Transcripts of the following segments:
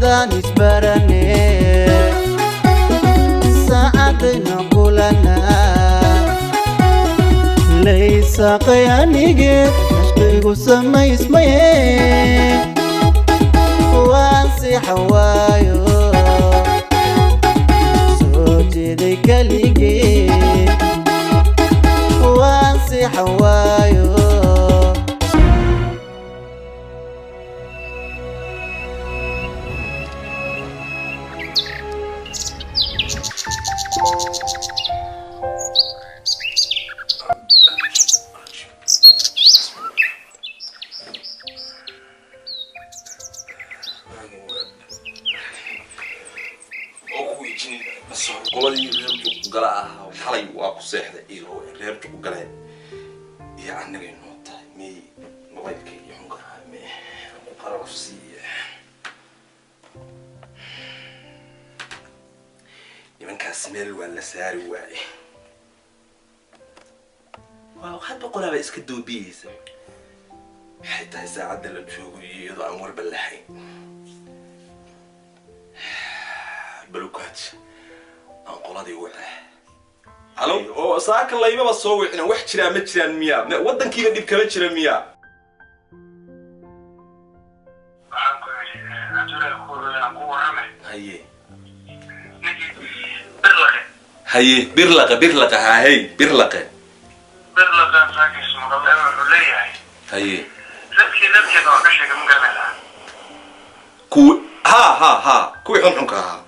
Bilowgaan isbarane, saacadayna kulanaa laysaqay anige, ashqigu samaysmaye, waan seexan waayo, soo jeeday keligee, waan seexan waayo. Oo kuwii jini qoladii reer Juqgala ah xalay waa ku seexday iyo reer Juqgale iyo annagay noo tahay. Mey mobaylkaygi xunka ahaa me ku qararafsiiye nimankaas, meel waa la saari waaye. Waa hadba qolaaba iska doobiyeysa. Maxay tahay saacadda la joogo iyo iyadoo aan warba lahayn? Balukaaj aan qoladii wace. Halo, oo saaka laymaba soo wicina. Wax jiraa ma jiraan miya? Waddankiiba dhib kama jira miya? Waxaan ku yidhi adduunka ku aan ku warramay. Haye. Ninkii Birlaqe. Haye, Birlaqe, Birlaqe, haahey, Birlaqe. Birlaqan saakis maqalay, wuxuu leeyahay Haye. Dadkii dadkeena waa ka sheegay, ma garanaysaa? Kuwi ha ha ha, kuwii xunxunka ahaa.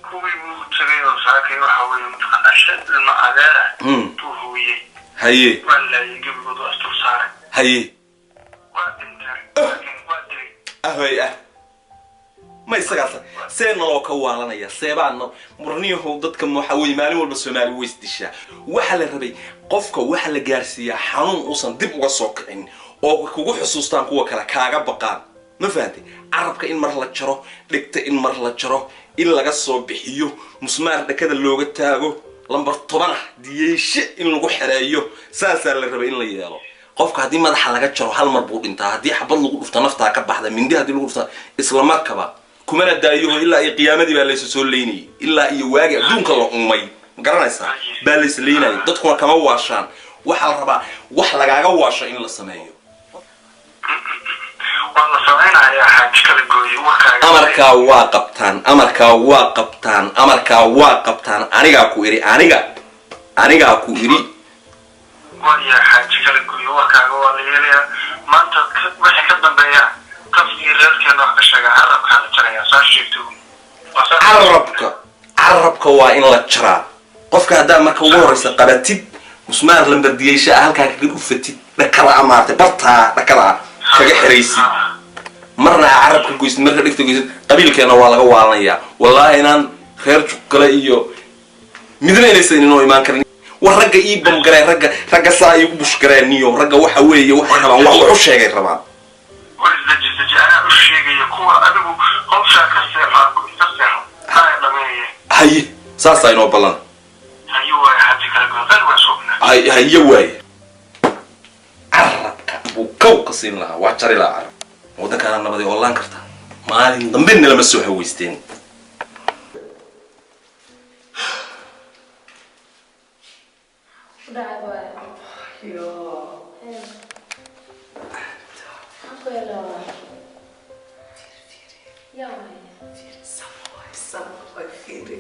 Kuwii buu tagay oo saakay waxa weeye mataqaanaa shan ilma adeera buu huwiyey. Haye. Waa laayay gebigood, waa isdul saaray. Haye. Waa dhinteen, laakiin waa dilay. Ahoy, ah, ma isagaas see naloo ka waalanaya? Seebaa no murniyahow dadka waxa weye maalin walba Soomaali way isdishaa. Waxaa la rabay qofka waxa la gaarsiiyaa xanuun uusan dib uga soo kicin oo kugu xusuustaan, kuwa kale kaaga baqaan. Ma fahantay? Carabka in mar la jaro, dhigta in mar la jaro, in laga soo bixiyo, musmaar dhakada looga taago, lambar 10 ah diyeyshe in lagu xereeyo, saasaa la rabay in la yeelo. Qofka haddii madaxa laga jaro hal mar buu dhintaa, haddii xabad lagu dhufto naftaa ka baxda, mindi haddii lagu dhufta isla markaba. Kumana daayoho, ilaa iyo qiyaamadii baa laysa soo leynayay, ilaa iyo waagi adduunka la uumay, ma garanaysaa, baa laysa leynayay. Dadkuna kama waashaan. Waxaa la rabaa wax lagaaga waasho in la sameeyo. Waa la samaynayaa, xaaji kala gooyey warkaaga. Amarkaa waa qabtaan, amarkaa waa qabtaan, amarkaa waa qabtaan. Anigaa ku idhi, aniga, anigaa ku idhi. Waayaa, xaaji kala gooye, warkaaga waa la yeelayaa. Maanta wixii ka dambeeya qafkii reerkeena wax ka sheega carabkaa la jarayaa, saa sheegto. Waa saa. Carabka, carabka waa in la jaraa. Qofka haddaa marka ugu horreysa qabatid, musmaar lambardiyeysha ah halkaa kaga dhufatid, dhakada amaartay, bartaa dhakada kaga xeraysid, marna aa carabka goysid, marka dhigta goysid, qabiilkeena waa laga waalanayaa. Wallaahi inaan reer Juqgale iyo midna inaysan inoo imaan karin. War ragga ii bamgaree, ragga, ragga saa iigu bushgaree niyo. Ragga waxa weeye waxay rabaan wax u sheegay rabaan. War isdeji, isdeji, anaa u sheegaya kuwa. Adigu hawshaa ka seexo, ka seexo, anaa dhameeye. Haye, saasaa inoo ballan. Haye waay, xaaji kala gooy, qeyr waa sugnaa. Haye waaye. Carabka buu kaw ka siin lahaa, waa jari lahaa carab. Waddankaana nabaday oolaan kartaa, maalin dambe nalama soo haweysteen. Dhacay waay. Yo. Maxaan ku helaa? Yaa waay. Sama sama, fiiri.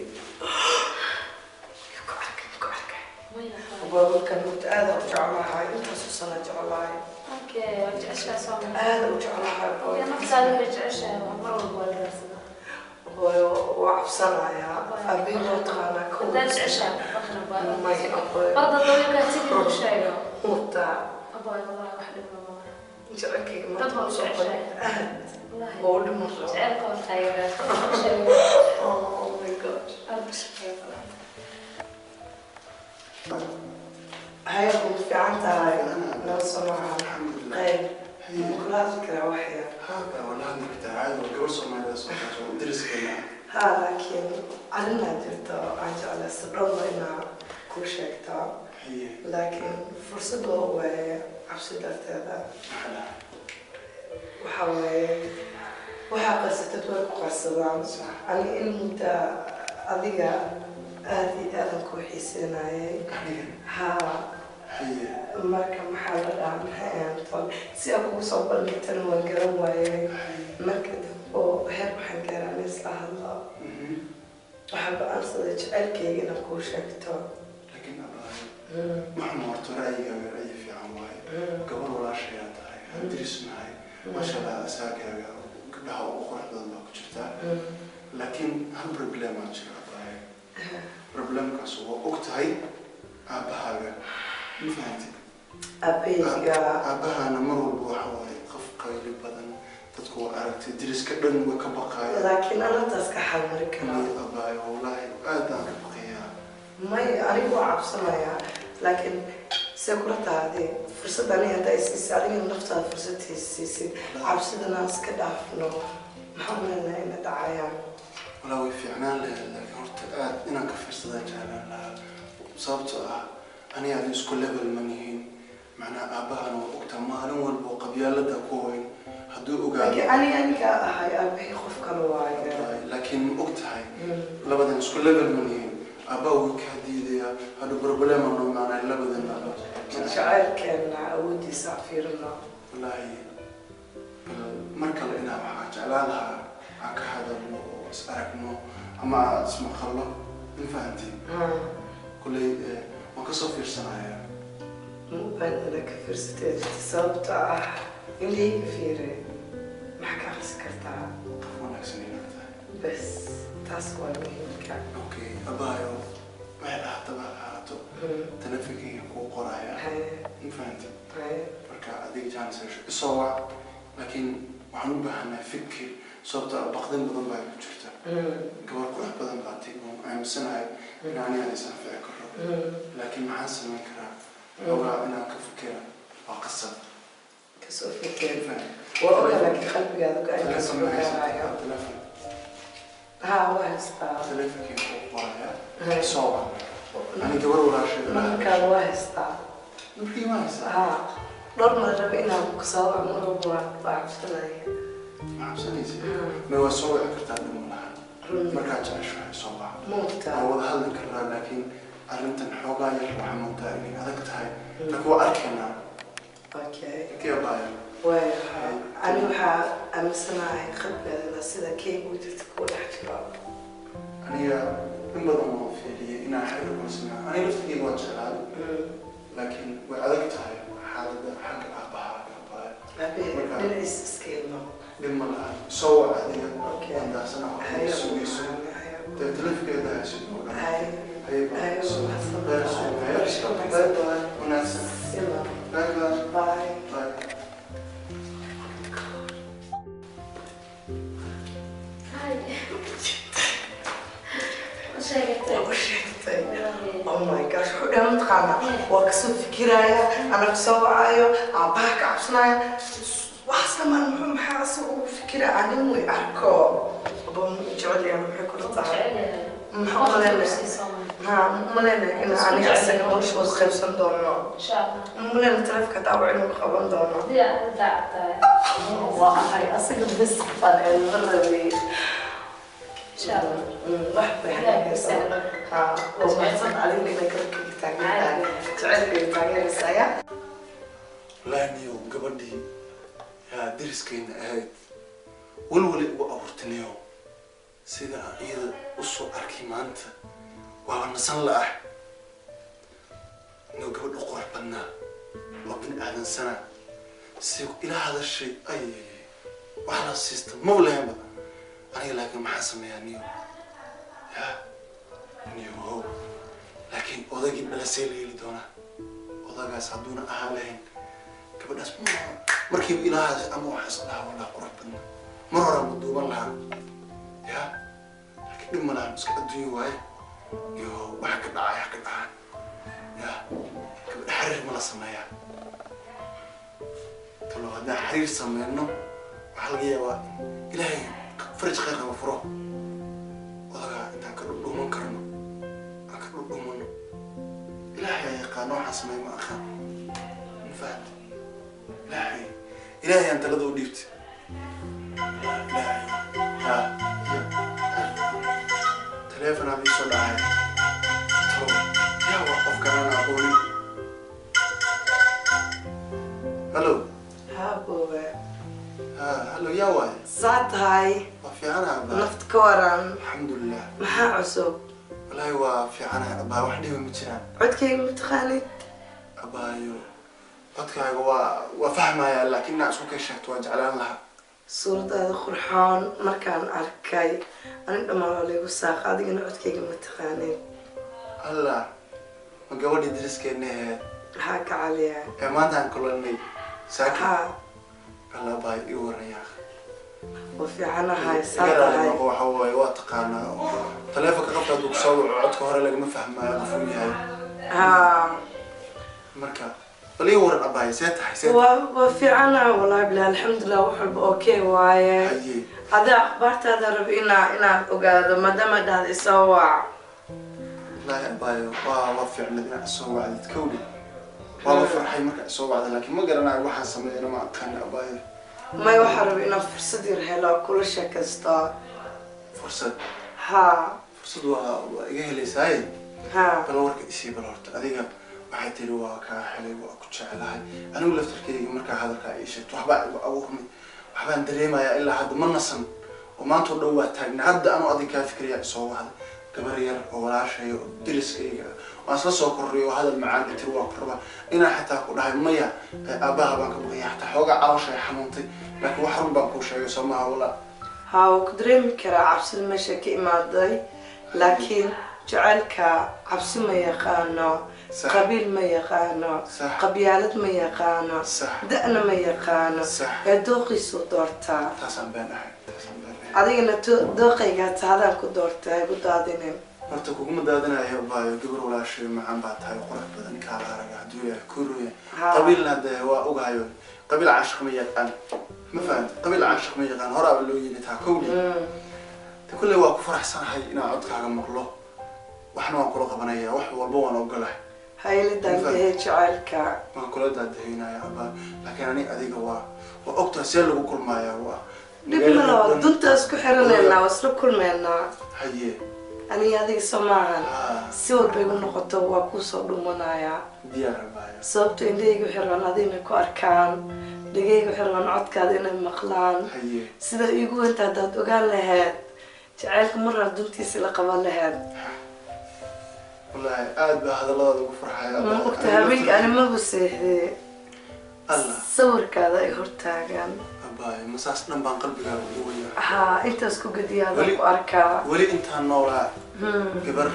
Ku arkay, ku arkay. Maya. Baabuurkan horta aad u jeclahay, intaasoo sano jeclahay. Okay, waa jeceshahay soo ma? Aad u jeclahay. Okay, naftaada waxay jeceshahay waa mar walba waa la raadsadaa. Hooyo, waa cabsanayaa. Abiin waa taqaanaa kow. Haddaad jeceshahay baqna baa. May, aboy. Barda dawlka tigi u sheego. Hurtaa. Abaa, wallahi wax dhib ma laha. Jecelkayga. Dad waa u jeceshahay. Aad. Wallahi. Oo dhiman rabo. Jecelka waa taageeraa. Sheego. Oh my God. Aad u shaqeeyo. Haya, ma fiican tahay? Noo samaha qayb ma kula hadli karaa wax yar? Ha, laakiin arrinaa jirta oo aan jeclaysta dhowr inaa kuu sheegto, laakiin fursad oo waaye cabsi darteeda. Waxa waaye Waxaa qarsatad way ku qarsadaan. Ani in mudda adiga aad iyo aadan kuu xiiseynayay. Haa. Marka maxaa la dhahaa, maxay ahaan toon si aan kugu soo bandhigtana waan garan waayay. Marka dambe oo heer waxaan gaaraa in isla hadlo, waxaan go'aansaday jacaylkayga inaan kuu sheegto. Laakiin abaayo, waxaan horta ra'yigaaga ra'yi fiican waaye. Gabar walaashayaa tahay, aan dirisnahay, maasha Allah, asaagaaga gabdhaha ugu qurux badan baa ku jirtaa. Laakiin hal problemaa jira, abaayo. Problemkaas waa og tahay aabbahaaga, ma fahantid? Aabahayga. Aabbahaana mar walba waxa waaye qof qayli badan, dadku waa aragtay, diriska dhan way ka baqaaya. Laakiin anataas ka xalmari karaa. May, abaayo, wallaahi aad baan ka baqayaa. May, anigu waa cabsanayaa, laakiin see kula tahay fursad ani haddaa isiisay, adigana naftaada fursad siisid, cabsidana aan iska dhaafno, maxaa umaleynaa ina dhacayaan? Walaa way fiicnaan lahayd, laakiin horta aad inaan ka fiirsadaan jeclaan lahaa, sababtoo ah aniga adi isku level ma nihiin. Macnaha aabbahana waa ogtaa, maalin walba oo qabyaalada ku weyn hadduu ogaado. Laakiin ani aniga ahay, aabahey qof kale waaye. Laakiin ma og tahay labadan isku level ma nihiin? Aabbaha wuu kaa diidayaa, hadhu problema noo maanay labadan. Jacaylkeena awoodiisa aan fiirino. Wallaahi bal mar kale inaa waxaa jeclaan lahaa aan ka hadalno oo is aragno ama aan ismaqalno, ma fahanti? Kulley waan kasoo fiirsanayaa. Ma u baahan inaad ka fiirsateed, sababta ah indhahayga fiire, maxaa ka aqrisi kartaa? Qof wanaagsan inaad tahay. Bas taas waa muhiimka. Okay abaayo, waxay ahaataba ahaato, teleefonkayga kuu qoraya, ma fahanti? Marka adiga jaanis hesho isoo wac, laakiin waxaan u baahanahay fikir, sababta ah baqdin badan baa ku jirta. Gabar qurux badan baa tay, waan aaminsanahay in aniga is anfici karo, laakiin maxaan samayn karaa? Xoogaa inaan ka fikira waa qasab. Kasoo fikir, waa ogaa, laakiin qalbigaada go-aankiisa Telefoon ma haysataa? gaaraayo. Telefoon? Haa, waa haystaa. Teleefonkayga kuu qoraya, isoo wac. Ani gabar walaashay. Nambarkaada waa haystaa. Nambarkii ma haysaa? Haa, dhowr mar raba inaan kusoo waco, mar walba waa cabsanaya. Ma cabsanaysa? Ma waa soo wici kartaa, dhib ma laha. Markaad jeceshahay soo wac. Maogtaa? Waan wada hadli karnaa, laakiin arrintan xoogaa yar waxaa moodaa inay adag tahay, laakiin waa arkaynaa. Okay. Okey abaayo. Waayo, ani waxaa aaminsanahay qalbigaadana sida keyga u jirta kuwa dhex jiro. Aniga in badan waan fiiriyey inaan xiriir kula sameeyo, aniga laftigeyga waan jeclaaday, laakiin way adag tahay xaaladda xagga aabbahaaga, abaayo. Aabahe dhinaciisa iska ilmo. Dhib ma laha, soo wac adiga. Waan daasana, waxaad sugayso dee telefonkeeda haysid oo dhan. Haye. Haye, Haye, bye bye, wanaagsan. Bye bye. Bye. Bye. Hi. Ma sheegatay? Waa u sheegtay. Oh my gosh, wuxuu dhahay mataqaanaa, waa kasoo fikiraya, ana kusoo wacayo, aabbaha ka cabsanaya, waxaas dhamaan muxuu, maxaa asaga ugu fikira anin way arko aba jecel yahay, maxay kula tahay? Maxaa u malaynaya? Haa, ma umalaynaya in aniga asaga nolosha wada qaybsan doono? Insha Allah. Ma umalaynaya taleefka daawac inuu qaban doono? Haddii aad daacad tahay. Waa ahay asaga bes qofaan ma rabay. Insha Allah. Wax bay hagaagaysaa. Haa, waa mahadsan adiga inay garabkayga taageertahay, jacaylkayga taageeraysa ayaa. Wallaahi niyow, gabadhii yaa deriskayna ahayd walwali ugu abuurtaniyow, sida aan iyada u soo arkay maanta waaba nasan la ah. Niyow, gabadh u qurux badnaa oo bini aadansana si ila hadashay, ay wax la siista maba lahaynba aniga. Laakiin maxaan sameeyaa niyow? Yaa niyow, laakiin odagii dhalasay la heli doonaa. Odagaas hadduuna ahaa lahayn gabadhaas markiiba ilaahaas ama waxaas dhaha, walaa qurux badna, mar horaan ma duuban lahaa ya. Laakiin dhib ma lahan, iska adduunyo waaye iyo waxa ka dhacay ha ka dhacaan. Ya gabadha xiriir ma la sameeyaa talo? Haddaan xiriir sameyno waxaa laga yaabaa in Ilaahay faraj khayr qaba furo. Odagaa intaan ka dhudhuuman karno aan ka dhudhuumano. Ilaahay ayaa yaqaano waxaan sameey, ma aqaan, ma fahamti? Ilaahay, Ilaahay aan talada u dhiibtay. Ilaahay. Ha ya, taleefon aa ii soo dhacay. Talo yaa waa qofkan aan aqoonin? Hallo. Haa boobe. Ha, hallo, yaa waaye? Saa tahay? Waa fiicanaha, abaa. Nafta ka waran? Alxamdulilah. Maxaa cusub? Wallaahi waa fiicanahay, abaa, wax dhiba ma jiraan. Codkayga ma taqaanid? Abaayo, codkaaga waa fahmayaa, laakiin inaa isku kay sheegto waa jeclaan lahaa. Suuradaada qurxoon markaan arkay ani dhammaan waa laygu saaqa, adigana codkayga ma taqaanid. Allah, ma gabadhii dariskeenna ahayd? Maxaa ka caliya? Ee maanta aan kulanay saaki? Haa. Allah, abaayo, ii waran yaa. Waa fiicanahay, saa Iga raali tahay? Noqo, waxa waaye waa taqaanaa, taleefonka qabta hadduu kusoo waco codka hore lagama fahmaayo qofuu yahay. Haa. Marka bal ii waran, abaayo, see tahay, see tahay? Waa fiicanahay wallahi bilahi, alxamdulilah, wax walba okay waaye. Haye. Adaa akhbaartaada rab inaa ogaado maadaama dhahda isoo wac. Wallaahi abaayo, waa fiicnad inaad isoo wacdid, kowdhi waaba farxay markaa isoo wacda, laakiin ma garanayo waxaan sameeyana, ma aqaani, abaayo. May, waxaa raba inaan fursad yar helo kula sheekaysto. Fursad? Haa. Fursad waa iga helaysaaye. Haa. Bal warka isii, bal horta adiga waxay tiri waa kaa helay, waa ku jeclahay. Anigu laftarkeyga markaa hadalkaa ii sheegto waxbaa igu abuurmay, waxbaan dareemayaa ilaa hadda ma nasan oo maanta oo dhan waa taagnaa. Hadda anuu adin kaa fikriyaa isoo wacday gabar yar oo walaashay oo deriskayga ah waan isla soo korray oo hadal macaan i tiri waa ku rabaa, inaan xitaa ku dhahay maya, aabbaha baan ka baqaya, xataa xoogaa calooshay xanuuntay, laakiin wax run baan kuu sheegay, soo maha walaa? Haa, waa ku dareemi karaa cabsida meesha ka imaaday, laakiin jacaylka cabsi ma yaqaano. Sax. Qabiil ma yaqaano. Sax. Qabyaalad ma yaqaano. Sax. Da'na ma yaqaano. Sax. Ee dooqiisuu doortaa. Taasaan been ahay, taasaan been ahay. Adigana dooqayga taadaan ku doortay, ha igu daadinin. Horta kuguma daadinayo, baayo, gabar walaashay macaan baa tahay, qurux badan, kaala araga hadduu yahay kuruya. Ha. Qabiilna hadee waa ogahayo, qabiil caashiq ma yaqaan, ma fahamti? Qabiil caashiq ma yaqaan, horaaba loo yidhi taa, kowdhi. Ta kulley waa ku faraxsanahay inaan codkaaga maqlo, waxna waan kula qabanaya, wax walba waan ogolahay. Hayla daandahe jacaylka. Waan kula daadahaynaya, abaa, laakiin ani adiga waa ogtahay see lagu kulmaaya waa Dhib ma laho, dunta isku xiranaynaa, waa isla kulmaynaa. Haye. Aniga adiga soo maahan? Ha. Si walba igu noqoto waa kuusoo dhumanayaa. Diyaar, abaayo. Sababto indhahayga waxay rabaan adiga inay ku arkaan, dhegayga waxay rabaan codkaada inay maqlaan. Haye. Sida iigu wenta haddaad ogaan lahayd, jacaylka mar hore duntiisa la qaban lahayd. Wallaahi aad baa hadalladaada ugu farxaya. Ma ogta habeenka ani maba seexdee. Allah. Sawirkaada ay hortaagaan. Abaayo, masaas dhan baan qalbigaaga ugu weynaa. Haa, intaas ku gediyaada Weli- ku arkaa. Weli intaan noolaa gabar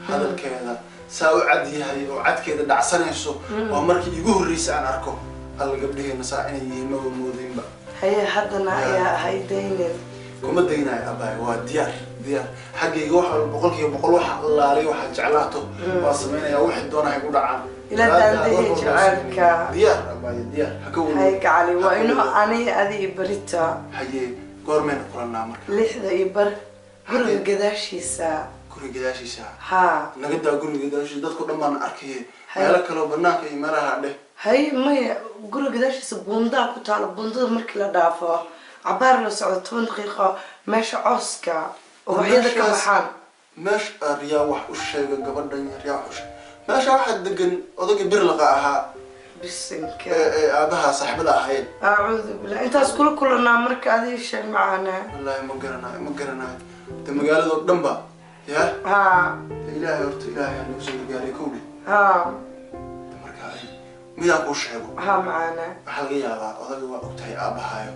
hadalkeeda saa u cad yahay oo cadkeeda dhacsanayso waa markii iigu horreysay aan arko. Alla, gabdhaheena saa inay yihiin maba moodinba. Haye, haddana ayaa haydaynin. Kuma daynayo, abaayo, waa diyaar, diyaar xaggayga. Wax walba 100% waxa allaalay waxaad jeclaato waa samaynayaa, wixii doona hay ku dhacaan. Ila daandahey jacaylka. Diyaar, abaayo, diyaar, ha ka welwelin. Hay gacali, waa Ha ka inuu welwelin. aniga adi iyo barita. Haye, goormeyna kulanaa marka? 6:30, guriga gadaashiisa. Guriga gadaashiisa? Haa. Naga daa guriga gadaashiisa, dadku dhan baan arkaya. Haye. Meelo kaleo banaanka iyo meelaha dheh. Hay, maya, guriga gadaashiisa buundaa ku taalo, buundada markii la dhaafo cabaar la socdo 10 daqiiqo, meesha cooska ubaxyada ka Meeshaas- baxaan. Meesha riyaa wax u sheega gabadhan yar, yaa wax u sheega, meesha waxaa degan odagii birlaqa ahaa. Bisinka. Ee aabaha saaxiibada ahayd. Acuudu billah, intaas kula kulanaa marka, adii sheeg macaana. Wallaahi ma garanayo, ma garanayo de magaaladoo dhan ba ya. Haa. De ilaahay horta, ilaahay ha nagu soo gargaaray, kowdhi. Haa. De marka ay midaan kuu sheego. Haa macaana. Waxaa laga yaabaa odaga waa ogtahay aabahaayo.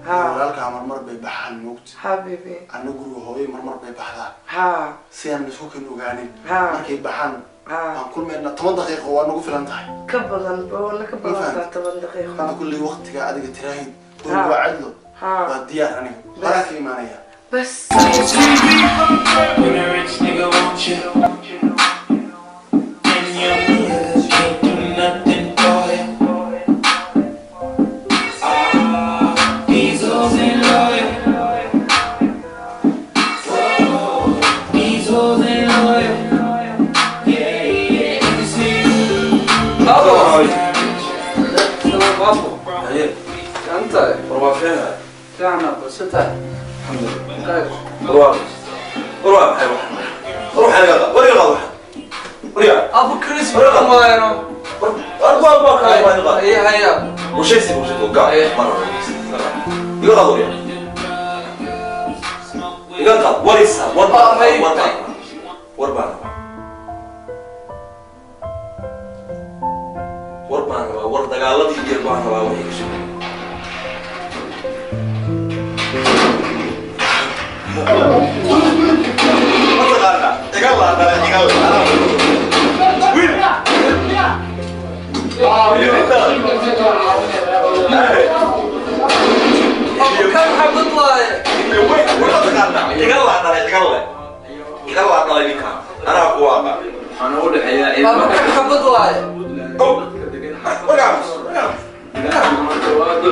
Haa. Walaalkaa marmar bay baxaan, moogta? Haa baby. Anna guriga hooyo marmar bay baxdaa. Haa. Si aan isku kan ogaanin. Haa. Markay baxaan Haa. waan kulmaynaa, 10 daqiiqo waa nagu filan tahay. Ka badan ba, ka badan taa 10 daqiiqo. Hadda kulley waqtiga adiga tiraahid guriga Haa. waa cidlo. Haa. Waa diyaar, aniga horaa ka imaanaya. Bas. When a rich nigga want you, and your niggas can't do nothing for you. Ah, these hoes ain't loyal. Whoa, these hoes ain't loyal. Yeah, you see. Haye. Antahay? War waa fiicnahay. Fiicna, balse tahay. الحمد لله. روح روح روح روح روح روح. ابو كريس ما اربعة هيا هيا. وش يصير وش توقع مرة يلا يلا يلا وريسها وربع وربع وربع وربع dagaaladii iyo baan rabaa wixii ka shaqeeyay. Ma taqaanaa iga laadala iga laadala wiil كم حبط واي iga laadala iga le iga laadala ninka anaa ku waaqa waxaana u dhexeeya ابو كم حبط واي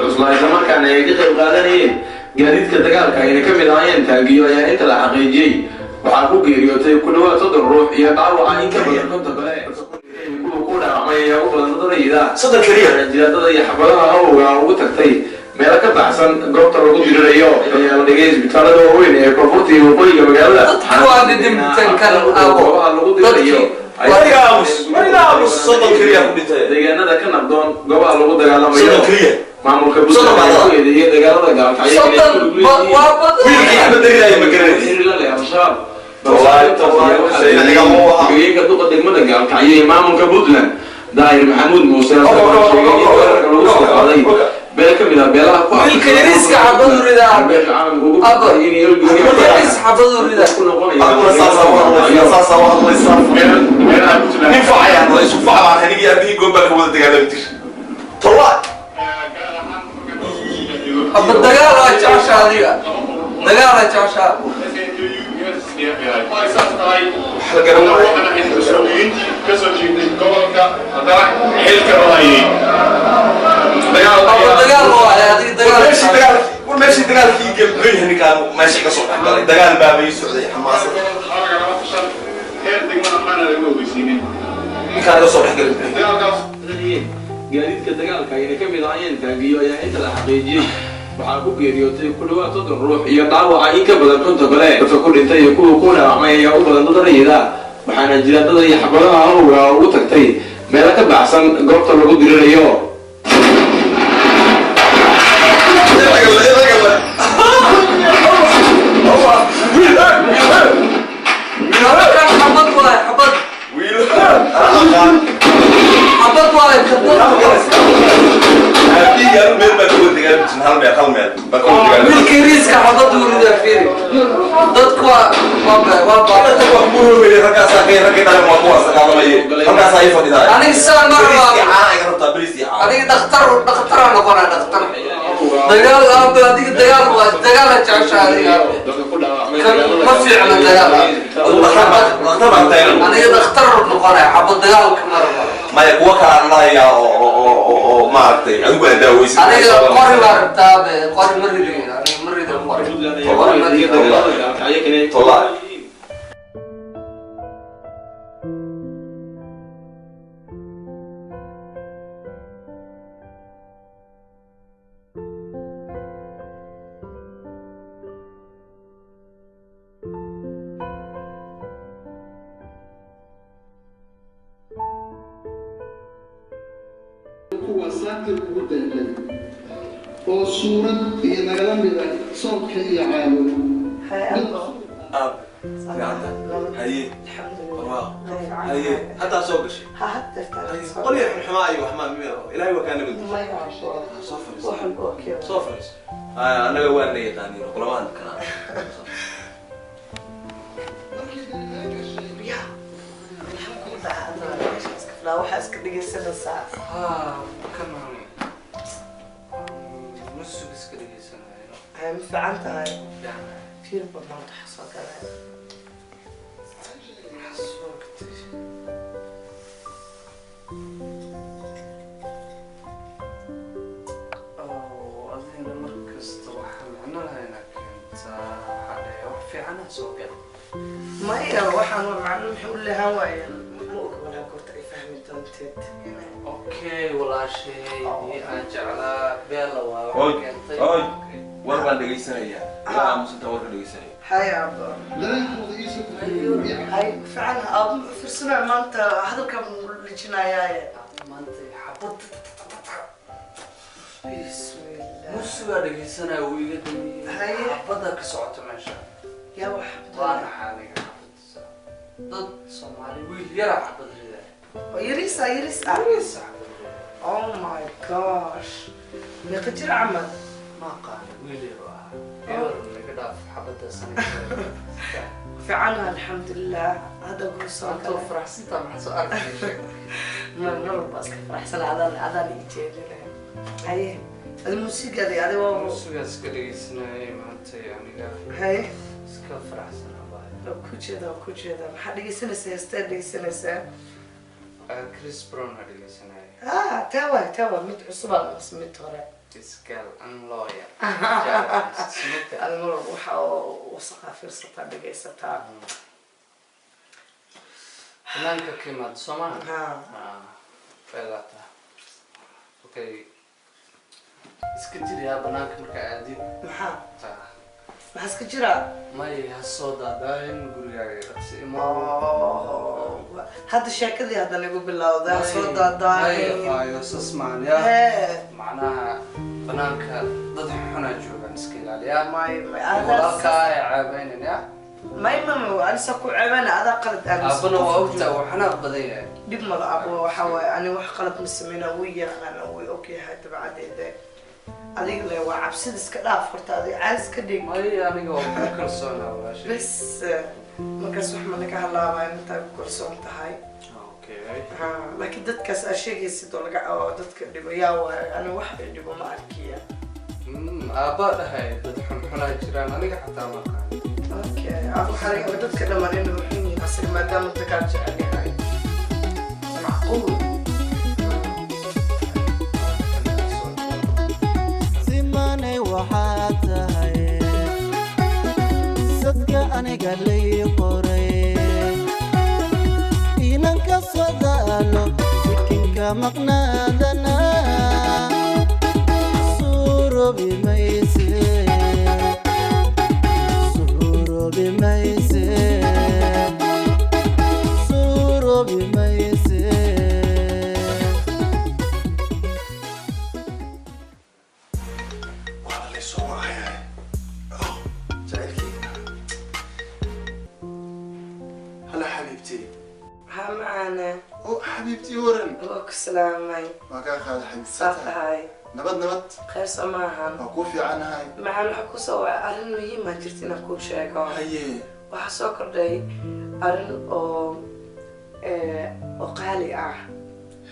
cuslaa islamarkaana ay ka qayb qaadanayeen gaadiidka dagaalka ayna ka mid ahaayeen taagiyo ayaa inta la xaqiijiyey waxaa ku geeriyootay ku dhawaad 30 ruux iyo dhaawaca in ka badan 50 kale kuwa ku dhaawacmay ayaa u badan dadayda soddon keliya jiradada iyo xabadaha awowga ugu tagtay meelo ka baxsan goobta lagu dirirayo ayaa la dhigay isbitaalada waaweyn ee koonfurta iyo waqooyiga magaalada Dadku waa dhidhimtan kan abo. goobaha lagu dirirayo soddon keliya ku dhintay deegaanada ka nabdoon goobaha lagu dagaalamayo soddon keliya maamulka Puntland ayaa ku eedeeyay dagaalada gaalkacyo inay ku lug leeyihiin waa badan wiilkii axmed degilaya ma garanaysid xiriir la leh Al-Shabaab. Wallaahi, Guriyeenka duqa degmada gaalkacyo iyo maamulka Puntland Daahir Maxamuud Muuse ayaa sheegay in weerarka lagu soo qaaday beel ka mid ah beelaha ku Wiilka yariiska xabadu ridaa. beesha caalamka ugu Abo. badan inay Wiilka yariis xabadu ridaa. ku noqonaya aduguna saasaa u hadlaysaa saasaa u hadlaysaa meelaha Puntland nin facaya hadlay isu fac baan anigii aabihii goob baa ka wada dagaalami jir tolla ابو الدجال jecesha adiga dagaala jecesha wax la garan waayo ابو dagaal waaye adiga war dagaal meeshii dagaal war meeshii dagaalkii gebgeyn ninkaan meesha ka soo dhex galay dagaal baaba ii socday xamaasad ninkaan iga soo dhex galay gaadiidka dagaalka ayna ka mid ahaayeen taagiyo ayaa inta la xaqiijiyey waxaa ku geeriyootay ku dhawaad 30 ruux iyo dhaawaca in ka badan 50 kale dadka ku dhintay iyo kuwa ku dhaawacmay ayaa u badan dad rayida waxaana jiradada iyo xabadaha awowga ugu tagtay meelo ka baxsan goobta lagu dirirayo kan xabad waaye xabad wiil xabad waaye xabad aabihii hal meel baa ka wada dagaalami jirin hal meel hal meel baa ka wada dagaalami wiilka yariiska xabad uu ridaa fiiri dadku waa waa waa baa ragaasaa kay raggii dhalan waa kuwaas dagaalamaye halkaasaa ii fadhidaa aniga saan ma bariis iyo rabaa caana iga rabtaa bariis iyo caana aniga dhakhtar dhakhtaraa noqonaa dhakhtar dagaal aabe adiga dagaal waa dagaala jecesha adiga aabe kan ma fiicna dagaal Adigu dhakhtar baa dhakhtar baan taagan aniga dhakhtar noqonaya xabad dagaalka ma rabo maya kuwa kalaan dhalayaa oo oo oo oo oo maaragtay adigu aad daaweysid aniga qori baa rabtaa aabe qori ma ridayo aniga ma ridayo qori qori ma ridayo tolla kuwa saakir ugu deeqay oo suurad iyo nagala mida soonka iyo caalo Hay abo. aab gacanta haye الحمد لله barwaaqo haye haddaa soo gashay ها حتى qolya xunxumaa iyo waxmaa mimiro ilaahay waa kaa nabad ما يعرف soo fadhiiso وحن اوكي soo fadhiiso haya annaga waa na yaqaaniin qolamaan kana يا الحمد لله لا waxaa iska dhegeysanaysaa haa kan musug iska dhegeysanayo ay ma fiican tahay fiir badnaan waxa soo galay soo gatay oo adigana mar kasta waxaa macno lahaynaa keentaa waxaa dhahay wax fiicana soo galay maya waxaan waa macno muxuu u lahaan waaye ma og walaa goorta ay fahmi doonteed okay walaashaydii aan jeclaa beela waa Oy, wax keentay oy. War baan dhegaysanayaa. Ila aamusinta warka dhegaysanaya. Hay aabbo. Hay fiican aabbo, fiirsana maanta hadalka lijinayaaye. Maanta xabad. Bismillah. Muusigaa dhegaysanaya wuu iga dambeeyey. Haye. Xabadda ka socota meesha. Yaa wax. Waa naxaa aniga xabaddiisa. Dad Soomaali wiil yara xabad ridaya. Oo yariis ah, yariis ah. Yariis xabad ridaya. Oh my gosh. Meeqa jir camal? Ma aqaan, wiil yar oo ahaa. Yar naga dhaaf xabadda sanadka. Fiican alxamdulilah. Hadda kuu soo Maanta galay. waa faraxsantaa, maxaa soo arkay sheeg. Mar mar walba iska faraxsan, adaan adaan ii jeedinaya. Haye. Adi muusigaadi adi waa. Muusigaa iska dhegaysanayay maanta aniga. Haye. Iska faraxsanaa baa. Waa ku jeeda, waa ku jeeda. Maxaa dhegaysanaysaa? Heestee dhegaysanaysaa? Chris Brown aa dhegaysanayay. Ah, taa waay, taa waa mid cusub ah mise mid hore? This girl unloyal. Adi mar walba waxa oo wasaqaa fiirsataa dhegaysataa. Banaanka ka imaado soo maaha? Ha. Beelaata. Okay. Iska jiriyaa banaanka markaa aadid. Maxaa? Ah, Maxaa iska jiraa? May ha soo daadaayin gurigaaga dhaqsi imo. Oh, hadda sheekadii hadda lagu bilowday ha soo May daadaayin. Ayo sas maan yaa. Hee. Macnaha banaanka dad xunaa joogaan, iska ilaaliyaa. May may Walaalkaa ay ceebeynin yaa. May may anisa ku ceebana, adaa qalad aaminsan. Aabbana waa ogtaa, wuu xanaaq badan yahay. Dhib mala abo, waxa waaye ani wax qalad ma sameyna, wuu yaqaana, wuu ogyahay dabcadeeda. Adiga le waa cabsida iska dhaaf horta, adiga caadi iska dhig. May, aniga waa ku kalsoonaa walaashay. Bes markaas wax ma naga halaabaya intaa ku kalsoon tahay. Okay. Ha, laakiin dadkaas aa sheegaysid oo laga oo dadka dhibo yaa waaye? Ani wax ay dhibo ma arkiya. Aabbaa dhahay dad xunxunaa jiraan, aniga xataa ma aqaan. Okay, abo waxaa laga yaabaa dadka dhammaan inay xun yihiin asaga maadaama dagaal jecel yahay. Macquul. Simanay waxaad tahay sadka aniga lay qoray inanka socdaalo sikinka maqnaadana suuroobi mayse, suuroobi mayse, suuroobi mayse. Waa la soo wacaya. Oh, jacaylkeyga. Hala xabiibtii. Ha macaana. Oh, xabiibtii, waran. Waa ku salaamay. Waa kaa qaada xabiibti. Saa tahay? Nabad, nabad. Khayr soo maahan? Waa kuu fiicanahay. Macaan, waxaa kusoo wacay arrin muhiima jirta inaan kuu sheego. Haye. Waxaa soo kordhay arrin oo oo qaali ah.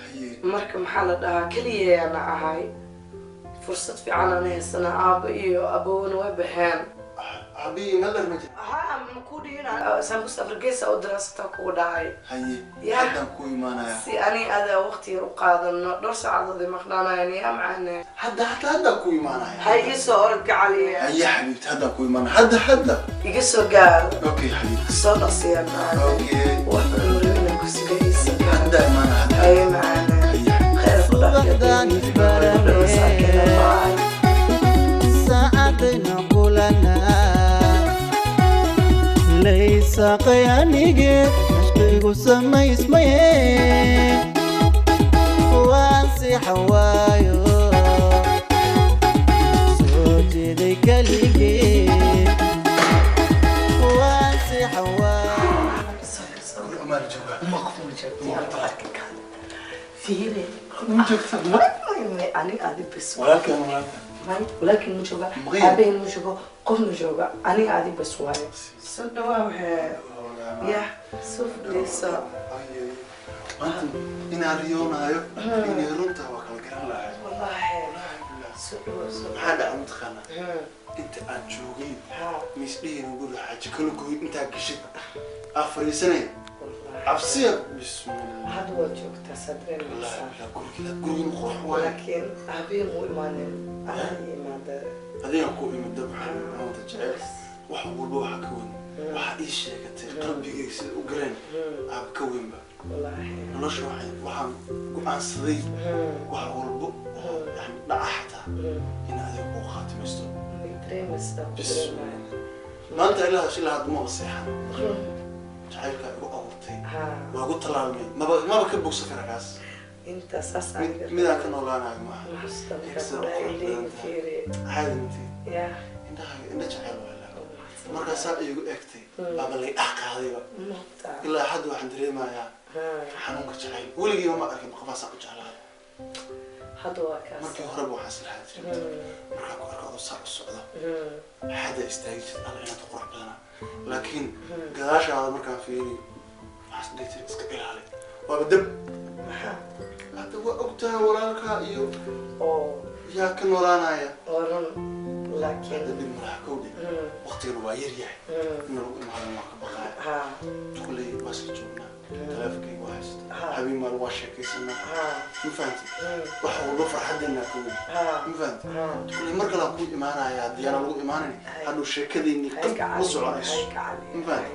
Haye. Marka maxaa la dhahaa, keliyaana ahay, fursad fiican aan haysana, aabba iyo abowna way baxeen. Habii nadar ma jira? Ha, ma ku dhihin sambuus Afrigeysa u diraasata kugu dhahay. Haye. Ya. Haddaan kuu imaanaya. Si ani ada waqti yar u qaadano, dhowr saacadood ay maqnaanayaan yaa macaane. Hadda hadda haddaan kuu imaanaya. Ha ii soo orod gacaliya. Haye xabiibti, haddaan kuu imaanaya, hadda hadda. Iga soo gaar. Okay xabiibti. Soo dhaqsiya macaane. Okay. Wax badan marabo inaan ku suga, ii soo gaar. Hadda imaana hadda. Haye macaane. Haye. Khayr ku Subaxdaan isbaranay, saacadayna kulanaa laysaqay anige nashqigu samaysmaye waan seexan waayo soo jeeday keligee waan seexan waayo. Guriga maa la joogaa? Fiire. Ma joogta? Ani adi bes. Walaalkan, walaalkan. May, walaalkiin ma jooga. Maqayr. Aabaheen ma joogo, qof ma jooga, ani adi bes waaye. Soo dhawaa waxee ya soo fadhiiso. Maanta inaan riyoonaayo inay runtaa waa kala garan lahay. Wallaahi soo dhawaa, soo. Maxaa dhaca mataqaanaa? Inta aan joogay misdhihin guriga xaaji kala gooy intaa gashid aa fariisanaya cabsiya, bismillah. Hadda waad joogtaa, saa dareemaysaa. Wallaahi guriga, gurigan qurux waaye. Laakiin aabaheen wuu imaanin, anaa ii imaada. Adiga ku imid dabcan maanta jecel wax walba waxa ka weyn waxaa ii sheegatay qalbigayga sida u galeen aaba ka weynba. Wallaahi nolosha waxay waxaan go'aansaday wax walba oo yani dhaca xataa in adiga kuu khaatimaysto. Way Sidaa ku dareemaya. Maanta ilaa shila hadda maba seexan. Jacaylka igu abuurtay waa igu tallaalmay, maba ka bogsan kara kaas. Inta saas aniga midaan ka noolaanayo maaha. Ma xasuusta Sida markaa u qurux indhahayga badan tahay. fiiri. Caadi matid. Ya. Indhahaaga indha jacayl waa laa. Markaasaa iigu egtay baaba lay dhex qaadayba. Mugta. Ilaa hadda waxaan dareemayaa xanuunka jacayl. Weligiiba ma arkin qofaasaa u jeclaada. Hadda waa kaas. Markii horeba waxaan islahaa jiray markaan ku arko adoo saa u socdo xadda istaagi jirta, alla inaad ku qurux badanaa, laakiin gadaashaada markaan fiiriyo waxaan is dhihi jiray iska ilaali, waaba dab. Maxaa? Hadda waa ogtahay walaalkaa iyo oo yaa ka noolaanaya. Oo run, laakiin hadda dhib malaha kowdhe, waqtigana waa yar yahay in lagu imaado waan ka baqaaya. Kulley waa isla joognaa, taleefonkayga waa haysta, habeen maal waa sheekaysanaa, ma fahanti? Wax walba farxadeennaa ka weyn, ma fahanti? Kulley mar kalaa kuu imaanaya, haddii aanan lagu imaanin hadhow sheekadeennii qad ma soconayso, ma fahanti?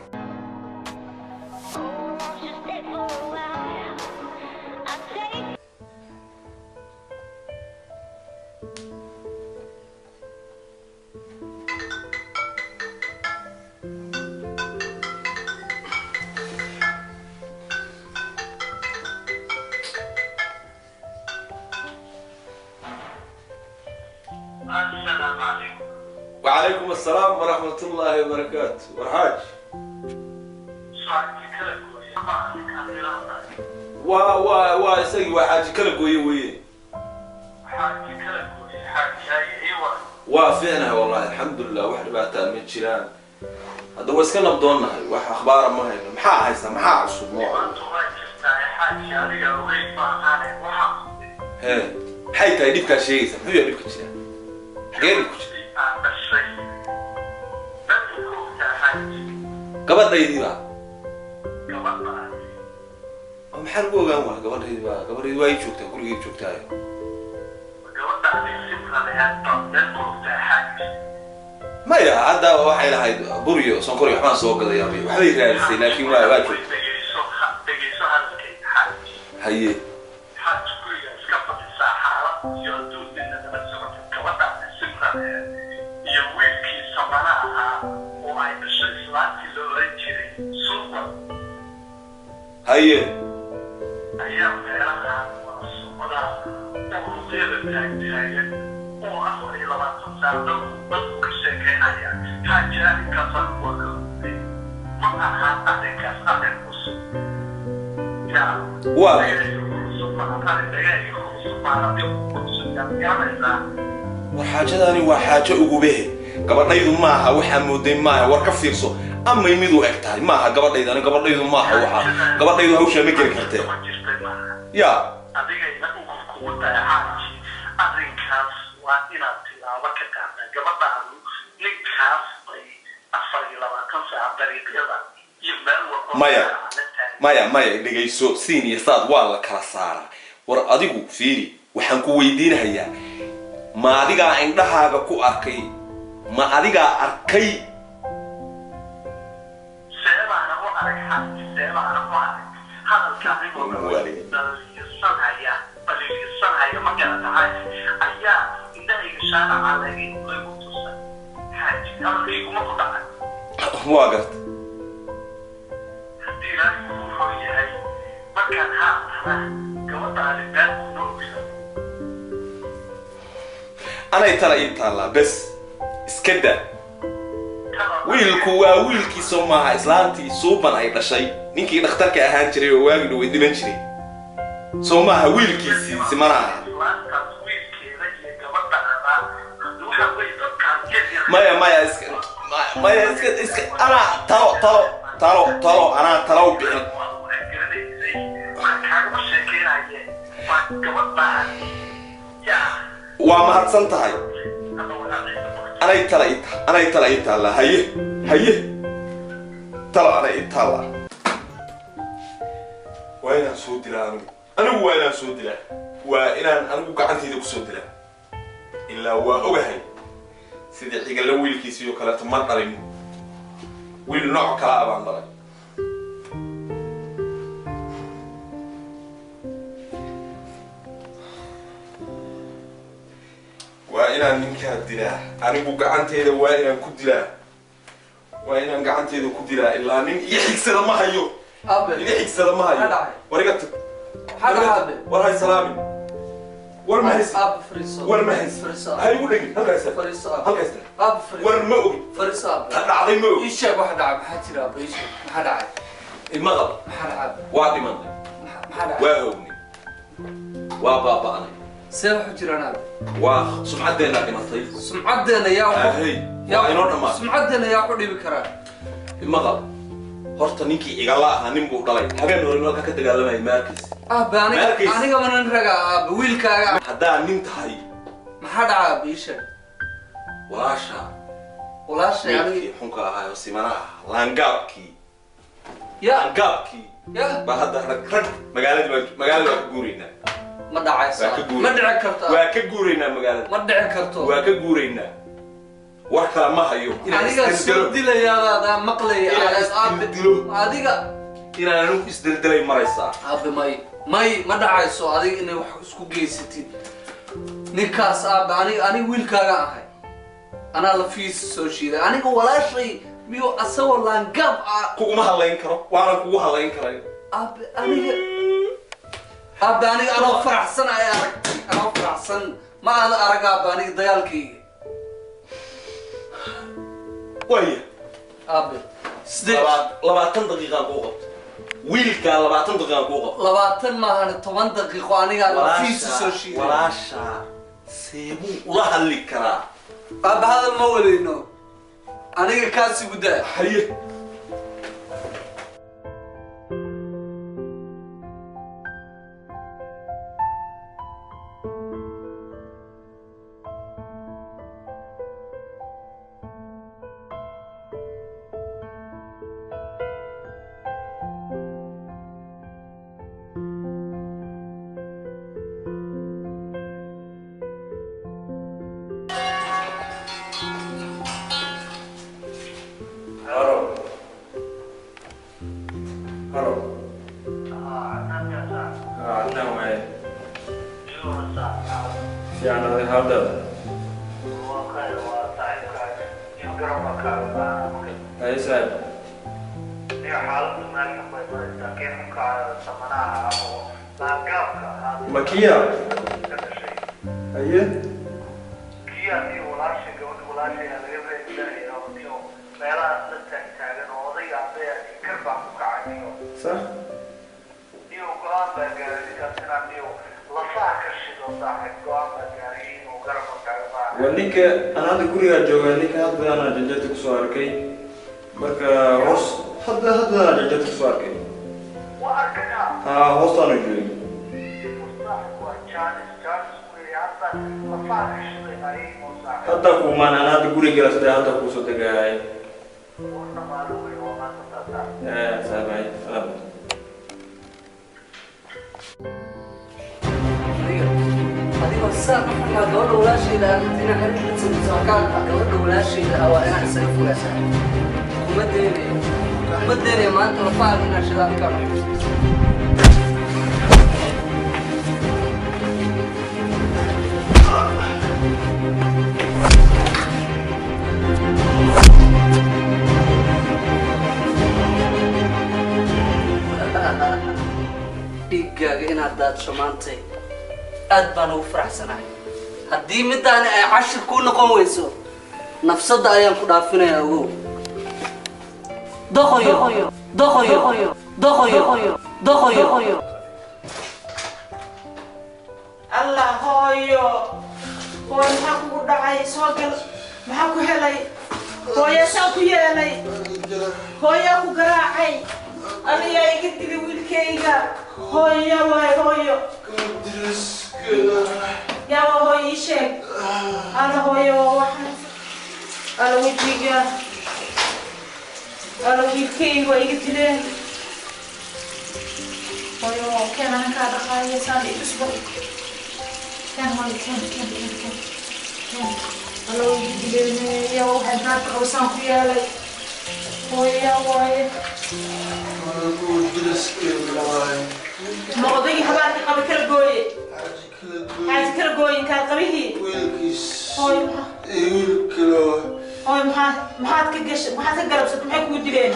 Assalaamu calaykum. وعليكم السلام ورحمة الله وبركاته. ورحاج. Xaaji kala gooye ma ninkaan ilaahay? Waa isagii, waa Xaaji kala gooye weye. Xaaji kala gooye, xaaji haye ii waran? Waa fiicnahay wallahi, alxamdulilah, wax dhibaataa ma jiraan. Hadda waa iska nabdoonnahay, wax akhbaara ma hayno. Maxaa haysta? Maxaa cusub nooca? Maanta waa jirtaa xaaji, adiga ogeyn ma ahaane waxaa Hee, maxay tahay dhibkaa sheegaysa? Muxuu yahay dhibka jira? Xagee dhibku jira? Aan dhashay dadku ku ogtaa xaaji. Gabadhaydii baa? Gabadhaas. Oo maxaa lagu ogaan? Waa gabadhaydii baa, gabadhaydii waa ii joogtaa, gurigay joogtaayo. Gabadhaasi simradayaad baa meel ku ogtaa xaaji. Maya, hadda waxay lahayd bur iyo sonkor iyo waxbaan soo gadayaa, waxbay raadisay, laakiin waa joogta. Dhegeyso, dhegeyso hadalkayga xaaji. Haye. Xaaji, guriga iska fadhisaa xaalad iyo adduun midna nala socotay. Gabadhaasi simradayaad iyo wiilkii samana ahaa oo ay dhasho islaantii la oran jiray Suuqa Haye. ayaa meelaha wada socda oo luqyada taagtaagan oo 24 saac dadku ka sheekaynaya. Xaaji, arrinkaas anigu waa ka gudbay, ma ahan arrinkaas arrin cusub yaa. Waa cusub maaha arrin dhagaaga cusub maaha, dhib cusub yaad garanaysaa. War xaajadaani waa xaajo ugubehe. Gabadhaydu maaha waxaa mooday, maaha. War ka fiirso, amay midu eg tahay maaha gabadhayda. Ani gabadhaydu maaha waxaa, gabadhaydu hawshaa ma geli kartee. Ma jirtay maaha. Ya. Adigayna ugub kugu tahay xaaji, arrinkaas waa inaad tilaabo ka qaadaa. Gabadhaadu ninkaas bay 24 saac dariiqyada iyo meel walba Maya. la taagan. Maya, maya, dhegayso, siin iyo saad waa la kala saaraa. War adigu fiiri, waxaan ku weydiinahayaa, ma adigaa indhahaaga ku arkay? Ma adigaa arkay? Seebaana u arag xaaji, seebaana u arag hadalka anigoo dhaliilsanhaya, dhaliilsanhaya, ma garata xaaji, ayaa indhahayga shaaraca lagu tusay xaaji, hadalkayguma ku dhacay. Waa garta. Haddii ilaahay kuu roon yahay markaan haatana gabadhaasi meel kuma ogsa. Anay tala ii taallaa bes, iska daa. Wiilku waa wiilkiisoo maaha islaantii Suuban ay dhashay, ninkii dhakhtarka ahaan jiray oo waagi dhow dhiman jiray, soo maaha wiilkiisii simana aha? Islaantaas wiilkeeda iyo gabadhaada hadda waxaa wey dadkaan keliya. Maya, maya, iska maya, iska anaa talo talo talo talo anaa talo u bixin. Waa garanaysay, waxaan kaagama sheekeynaye waa gabadhaan yaa. Waa mahadsan tahay. Hadda walaacaysa. Anay tala ii taallaa. Haye, haye, talo anay ii taallaa. Waa inaan soo dilaa anigu, waa inaan soo dilaa, waa inaan anigu gacantayda kusoo dilaa. Ilaa waa ogahay sidii Cigalla wiilkiisii oo kaleeto ma dhalin, wiil nooc kala ah baan dhalay. Waa Waa inaan ninkaa dilaa anigu gacanteyda, waa inaan ku dilaa, waa inaan gacanteyda ku dilaa. Ilaa nin iga xigsada ma hayo, iga xigsada ma hayo. War iga tag, war hay salaamin, war ma haysi, war ma haysi, ha igu dhegin. Halkaa istaag, halkaa istaag. War ma ogi ta dhacday, ma ogi. Ii sheeg waxa dhacay. Maxaa jira aabe? Ii sheeg maxaa dhacay. Imaqal. Maxaa dhacay? Waa dhimanay, waa hoognay, waa baaba'nay. See waxu jiraan aabe? Waa sumcaddeenaa dhimatay. Sumcaddeena yaa Ahey, waa inoo dhammaatay. Sumcaddeena yaa ku dhibi karaa? Imaqal, horta ninkii igala ahaa nin buu dhalay habeen hore halka ka dagaalamayay maarkiis. Aabe, aniga Maarkiis. Anigaba nin raga aabe, wiilkaaga. Haddaa nin tahay. Maxaa dhacay aabe? Ii sheeg. Walaasha. Walaashay aniga? Wiilkii xunka ahaa oo simanaha laangaabkii. Ya. Laangaabkii. Ya. Baa hadda rag rag magaaladii baa, magaalada waa ka guuraynaa. Ma dhacayso. Waa ka Ma guuraynaa. dhici karto. Waa ka guuraynaa magaalada. Ma dhici karto. Waa ka guuraynaa, war kale ma hayo. Inaan Aniga soo isdildilo. dilayaadaada maqlaya. Inaan aabe. isdildilo. Adiga. Inaan anigu isdildilay maraysaa. Aabe, may may, ma dhacayso adiga inay wax isku geysatid ninkaas aabe. Aniga, aniga wiilkaaga ahay, anaa lafiisa soo shiiday. Aniga walaashay miyuu asagoo laangaab ah? Kuguma hadlayn karo, waanan kugu hadlayn karayo. Aabe, aniga, aabe, aniga anoo faraxsan ay aragtay, anoo faraxsan ma aada arag aabe aniga dagaalkayga. Waaya. Aabe, sideed 20 daqiiqaan kuu qabtay wiilkaa, 20 daqiiqaan kuu qabtay. 20 maahan, 10 daqiiqo anigaa lafiisa soo shiiday. Walaasha seebuu ula hadli karaa? Aabe, hadal ma wadayno, aniga kaasi gudaa. Haye. Halo. Halo. Cadnaan waaye. Fiican, aday hawdaada? Haye saaxiib. Makiya? Haye. Sax? Waa ninka aan hadda gurigaa joogaa, ninka hadda anaa janjeerta kusoo arkay. Marka hoos hadda anaa janjeerta kusoo arkay. Haa, hoostaanu joogay. Hadda kuumaan, aan hadda guriga gala hadda kuusoo degaay. Saaxiib, haye. Salaam. Adigoo saa ku xumaa gabadha walaashayda ah inaa xiriir la samayso akaanka gabadha walaashayda ah, waa inaan isaga fogaasaa. Kuma daynayo, kuma daynayo maanta lafahaaga inaan shidaal ka cuno. Dhiiggaaga inaad daadsho maantay aad baan ugu faraxsanahay. Haddii midaani ay cashir kuu noqon weyso, nafsadda ayaan ku dhaafinayaa. Ogow, doqoyo, doqoyo, doqoyo, doqoyo. Allah, hooyo, hooyo, maxaa kugu dhacay? Soo gal, maxaa ku helay hooyo? Saa ku yeelay hooyaa ku garaacay? Aniyaa iga dili wiilkayga. Hooyo waay, hooyo, yaaba hooyo, ii sheeg. Alla hooyo, waa waxaan alla wejiga, alla wiilkayga waa iga dileen. Hooyo, keen anan kaa dhaqaaya saan itusba. Keen hooyo, keen, keen, keen, keen, keen. Alla waa iga dileen. Yaa waxay naarta qabsaan ku yeelay hooyo? Yaa waaye? Ma odaygii habaarka qaba kala gooye, xaaji kala gooyin kaa qabihii wiilkiis hooyo wiil kale hooyo maxaad ka gashay maxaad ka garabsatay maxay kugu dileen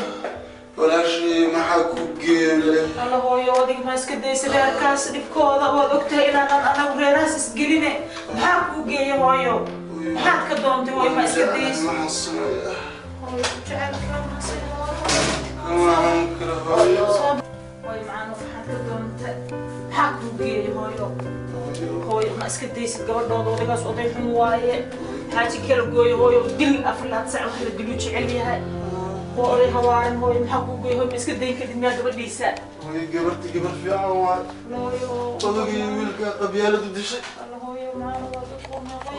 walaashay maxaa ku geelay alla hooyo odig ma iska daysa reerkaas dhibkooda waad ogtahay inaanan anagu reerahaas isgeline maxaa kuu geeya hooyo maxaad ka doontay hooyo ma iska daysa maxaa sameeya hooyo jecelka kama karo hooyo hooyo macaano maxaad ka doontay maxaa kuu geeya hooyo hooyo ma iska daysid gabadhooda odaygaas oday xun waaye xaaji kala gooyo hooyo dil 4 saac wax la dilu jecel yahay oo oday hawaaran hooyo maxaa kuu geeya hooyo ma iska dayn kadib miyaa gabadhiisa hooyo gabarti gabar fiican waay hooyo odagii wiilka qabyaaladu dishay alla hooyo macaano waa dadku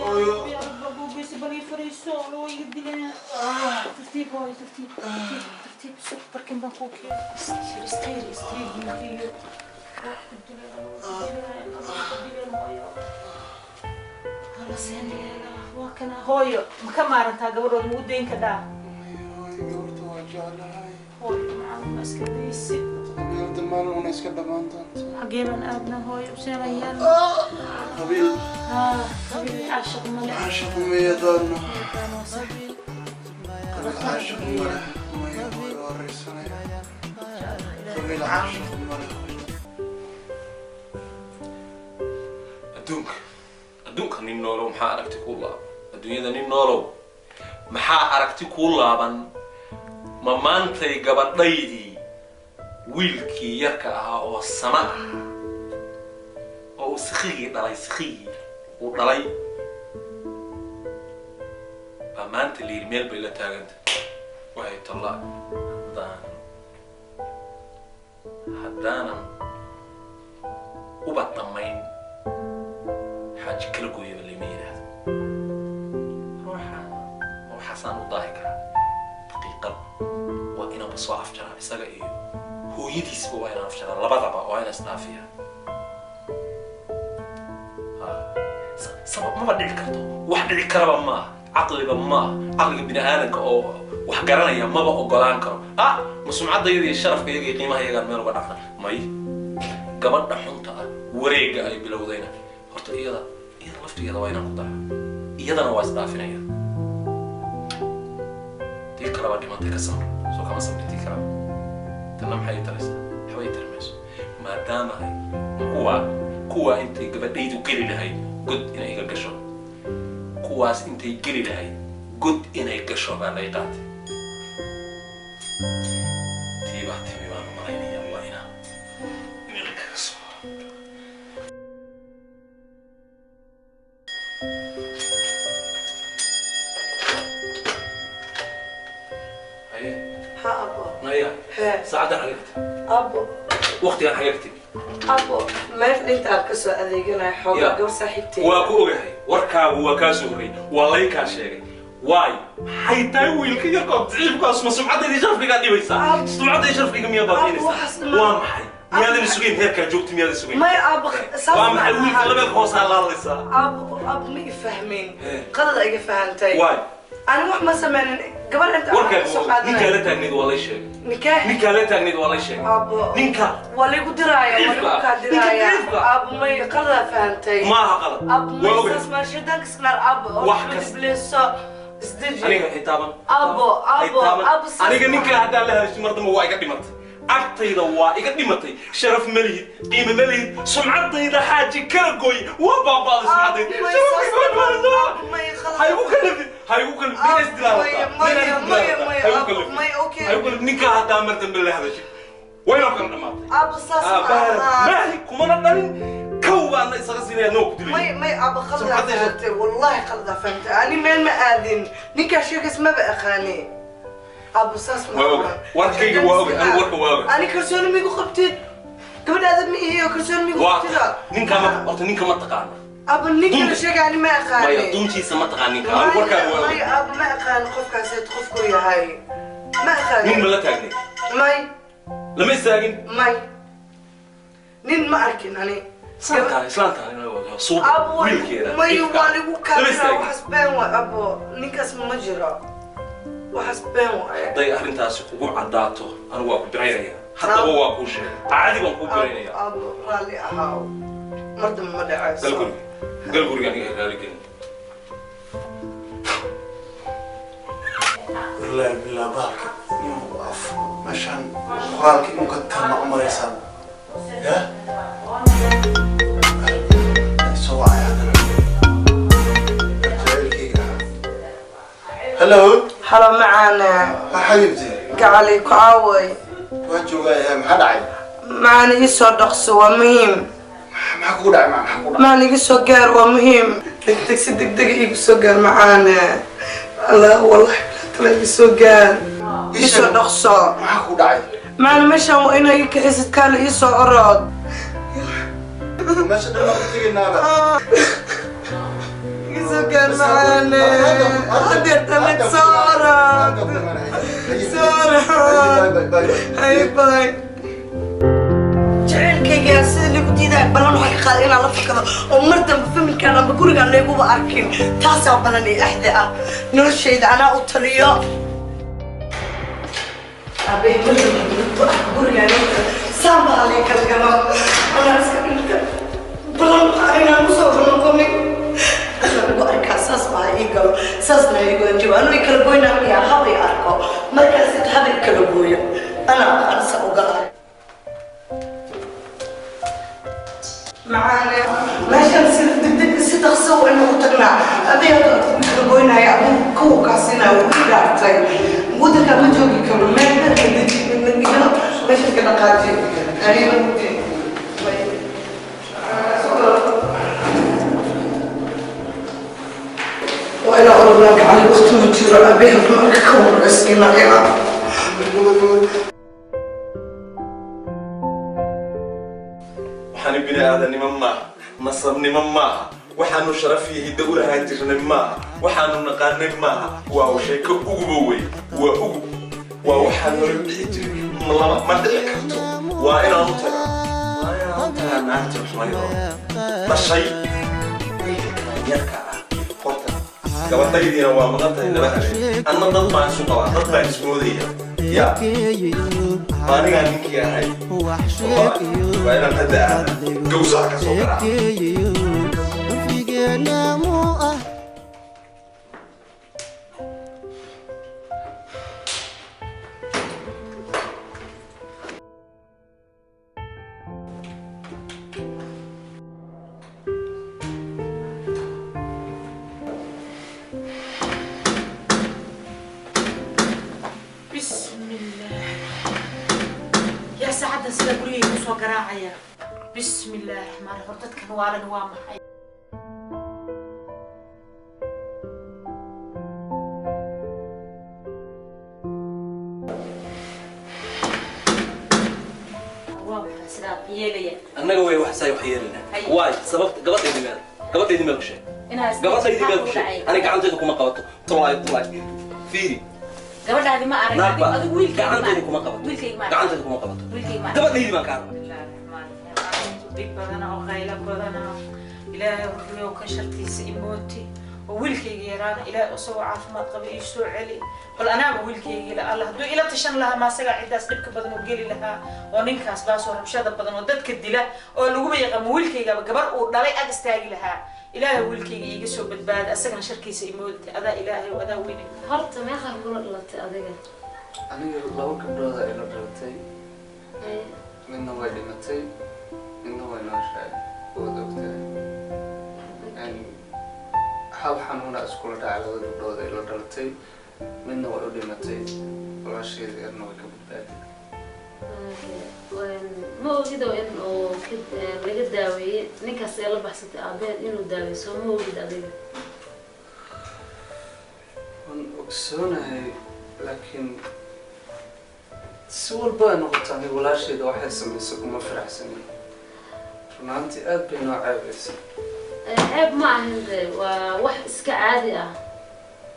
hooyo bal ii fariiso loo iga dilaa tartiib hooyo tartiib tartiib tartiib sug barkin baan kuu keenay istiir istiir istiir wiilkiyo hooyo ma ka maarantaa gabadhooda ma u dayn kadhaa gabarta waa jeclahay hooyo macaan ma iska daysid qabyaalada maalin una iska dhammaan doonta xagee baan aadnaa hooyo useenayaan qabiil qabiil caashiq male caashiq ma yaqaano qabiil caashiq male maya hooyo waa raysanaya qabiil caashiq male adduunka nin noolow maxaa aragti kuu laaban adduunyada nin noolow maxaa aragti kuu laaban ma maantay gabadhaydii wiilkii yarka ahaa oo sama ah oo uu sikhigii dhalay sikhigii uu dhalay baa maanta la yidhi meel bay la taaganta waxay tallaa haddaanan uba dhammayn xaaji kala gooyaba lama yidhaahdo ruuxa waxaasaan u daahi karaa daqiiqad waa inaanba soo afjaraa isaga iyo hooyadiisba waa inaan afjaraa labadaba waa inaan isdhaafiyaa sabab maba dhici karto wax dhici karaba maaha caqliba maaha caqliga bini aadamka oo wax garanaya maba ogolaan karo ah ma sumcaddayada iyo sharafka iyaga iyo qiimaha iyagaan meel uga dhacna may gabadha xunta ah wareegga ay bilowdayna horta iyada laftigeeda waa inaan ku daraa iyadana waa isdhaafinaya tii kaleba dhimantay ka samr soo kama samrin tii kaleba tanna maxay taraysaa waxba ii tari mayso maadaama ay kuwa intay gabadhaydu geli lahayd god inay iga gasho kuwaas intay geli lahayd god inay gasho baa lay qaatay tii baa timi baan malaynaya waa inaan meel kaga soo ها أبو نايا ساعدنا حقيقتي أبو وقتي أنا حقيقتي أبو ما أنت أركز أذيقنا حوض قبل صاحبتي واكو أوجهي وركا وكاسوري والله كاشيري واي حيتاي ويلك يركض ضعيف كاس ما سمعت اللي شرف لك عندي بيسا سمعت اللي شرف لك 100 باطيني وامحي ميادن السوقين هيك جوجت ميادن السوقين ما أبو وامحي ويلك لما خوص على الله لسا أبو ما يفهمين قلد أجي فهمتي واي أنا وح ما سمعنا قبل أنت ninka la taagnayd waa lay sheegay ninka la taagnayd waa lay sheegay ninka waa laygu diraaya waa laygu kaa diraaya abu may qalada fahantay maaha qalad abu may saas ma shaydaanka iskanaar abu wax kasta ibliiso isdeji aniga xitaaban abu abu abu aniga ninka haddaan la hadasho mar dambe waa iga dhimatay agtayda waa iga dhimatay sharaf ma lihid qiime ma lihid sumcaddayda xaaji kala gooy waa baabaaday sumcaddayda ha igu kalifin ha igu kalifin nina isdilaalataa ninka haddaa mar dambe la hadashay waynoo kala dhamaatay abu saas maahi kumana dhalin kow baana isaga siinaya noo ku dilay may abu qalad fahantay wallahi qalad fahantay ani meel ma aadin ninkaa sheegays maba aqaani abu saas ma warkayga waa ogay anigu warka waa ogay ani kalsooni migu qabtid gabadhaada ma ihiyo kalsooni migu qabtida ninka ma horta ninka ma taqaana abu ninka la sheegay ani ma aqaani maya duntiisa ma taqaan ninka anigu warkaaga waa ogay may abu ma aqaan qofkaaseed qofku yahay ma aqaani nin ma la taagnay may lama istaagin may nin ma arkin ani islaantaan islaantaan suuqa wiilkeeda may waa ligu kaadira waxaas been waay abo ninkaas ma jiro waxaas been waay hadday arrintaasi kugu caddaato anigu waa ku biraynaya haddaba waa kuu sheegay caadi baan kuu biraynaya abo raalli ahaaw mar dambe ma dhacayso gal guriga Gal guriga aniga raali gelin. Wallaahi bilaa bahalka inuu af meeshaan qoraalka inuu ka tarma u maraysaan ya soo wacay haddana jacaylkayga ahaa. Hello. Halo macaana. Xabiibti. Gacali ku caaway. Waan joogaa, maxaa dhacay? Macaan ii soo dhaqso, waa muhiim. Maxaa kugu dhacay? Maxaa kugu dhacay? Macaan iga soo gaar, waa muhiim. Degdeg, si degdeg iigu soo gaar macaana. Allah, wallahi tala iga soo gaar, ii soo dhaqso. Maxaa kugu dhacay? Macaan meeshaan waa inaa iga kaxisid, kaale ii soo orod. Meesha dhan baan ku tegaynaaba. Iga soo gaar macaana, hadeerta soo orod, soo orod. Hay, bye. Jaceylkayga sida lagu diidaa, balan waxaa ka qaaday inaan la fakado oo mar dambe familkaan amba gurigaan layguba arkin. Taasaa balan iyo axdi ah. Noloshayda anaa u taliyo. Aabbahay mar dambe hadduu ku arko gurigaan saan baa lay kala galo, anaa iska dhinta. Balan waxaa inaan kusoo noqonin lagu arkaa. Saas baa ii galo, saasna ii goyn anuu i kala goynaya. Haba i arko markaas haba i kala gooyo, anaa aqaansa u galaayo. Macaane, meeshan si degdeg, si dhaqso waa inuu tagnaa. Adiga kala goynaya, aduu kuwa kaasina wuu i dhaartay. Wadanka ma joogi karo, meel dharka deji, nagilo meeshan ka dhaqaaji. Aniga waa inaa orodnaa gacan, waqti ma jiro. Abehe marka ka waraysiinaya. Waxaani bini aadanimo maaha, nasabnimo maaha, waxaanu sharaf iyo hiddo u lahaan jirnay maaha, waxaanu naqaanay maaha. Waa sheeko uguba wey, waa ugub, waa waxaan hore u dhici jiray. Lama ma dhici karto. Waa inaan u tagaa, waa inaan u tagaa naagta xumayo dhashay wiilkan yarka ah. Horta gabadhaydiina waa maqan tahay 2 habeen, anna dad baan isu qabaa, dad baan ismoodaya. Ya ma anigaa ninkii ahay? Waa inaan hadda aada gawsaha ka soo garaa. Figeena mu ah. Bismillaah, yaa saacaddan sida gurigayga usoo garaacaya? Bismillaahi raxmaan raxiim, dadkan waalan waa maxay? Waa maxay sidaa yeelaya? Annaga way wax say wax yeelina. Waay sababta gabadhaydi meel, gabadhaydi meel ku sheeg. Gabadhaydi meel ku sheeg, aniga gacantayda kuma qabato. Tolaay tolaay, fiiri. Gabadhaadi ma arag. Naagba adigu wiilkayga ma gacantayda kuma qabato. Wiilkayga ma arag. Gacantayda kuma qabato. Wiilkayga ma arag. Gabadhaydi baan kaa rabaa. Dhib badana oo qaylo badana. Ilaahay ruxiyow ka shartiisa imooti oo wiilkayga yaraana Ilaahay isagoo caafimaad qaba ii soo celi. Bal anaaba wiilkayga ila Allah hadduu ila tashan lahaa, ma asagaa ciddaas dhibka badan oo geli lahaa oo ninkaas baasoo rabshada badan oo dadka dila oo laguba yaqaan, ma wiilkaygaba gabar uu dhalay ag istaagi lahaa? Ilaahay wiilkayga iiga soo badbaada, asagana sharkiisa imooti. Adaa Ilaahay oo adaa weyne. Horta meeqaa kula dhalatay adiga? Aniga laba gabdhooda ila dhalatay. Midna way dhimatay, midna way nooshahay, waad ogtahay. Hal xanuuna iskula dhacay laba gabdhood ay la dhalatay. Midna way u dhimatay, walaasheeda yarna way ka badbaaday. Ma ogido in oo laga daaweeyey ninkaas ee la baxsatay aabaheed inuu daaweeyo? Soo ma ogid adiga? Waan ogsoonahay, laakiin si walba ay noqoto, aniga walaasheeda waxay samaysay kuma faraxsanin. Runaantii aad bay noo ceebaysay. Ceeb ma ahin de, waa wax iska caadi ah.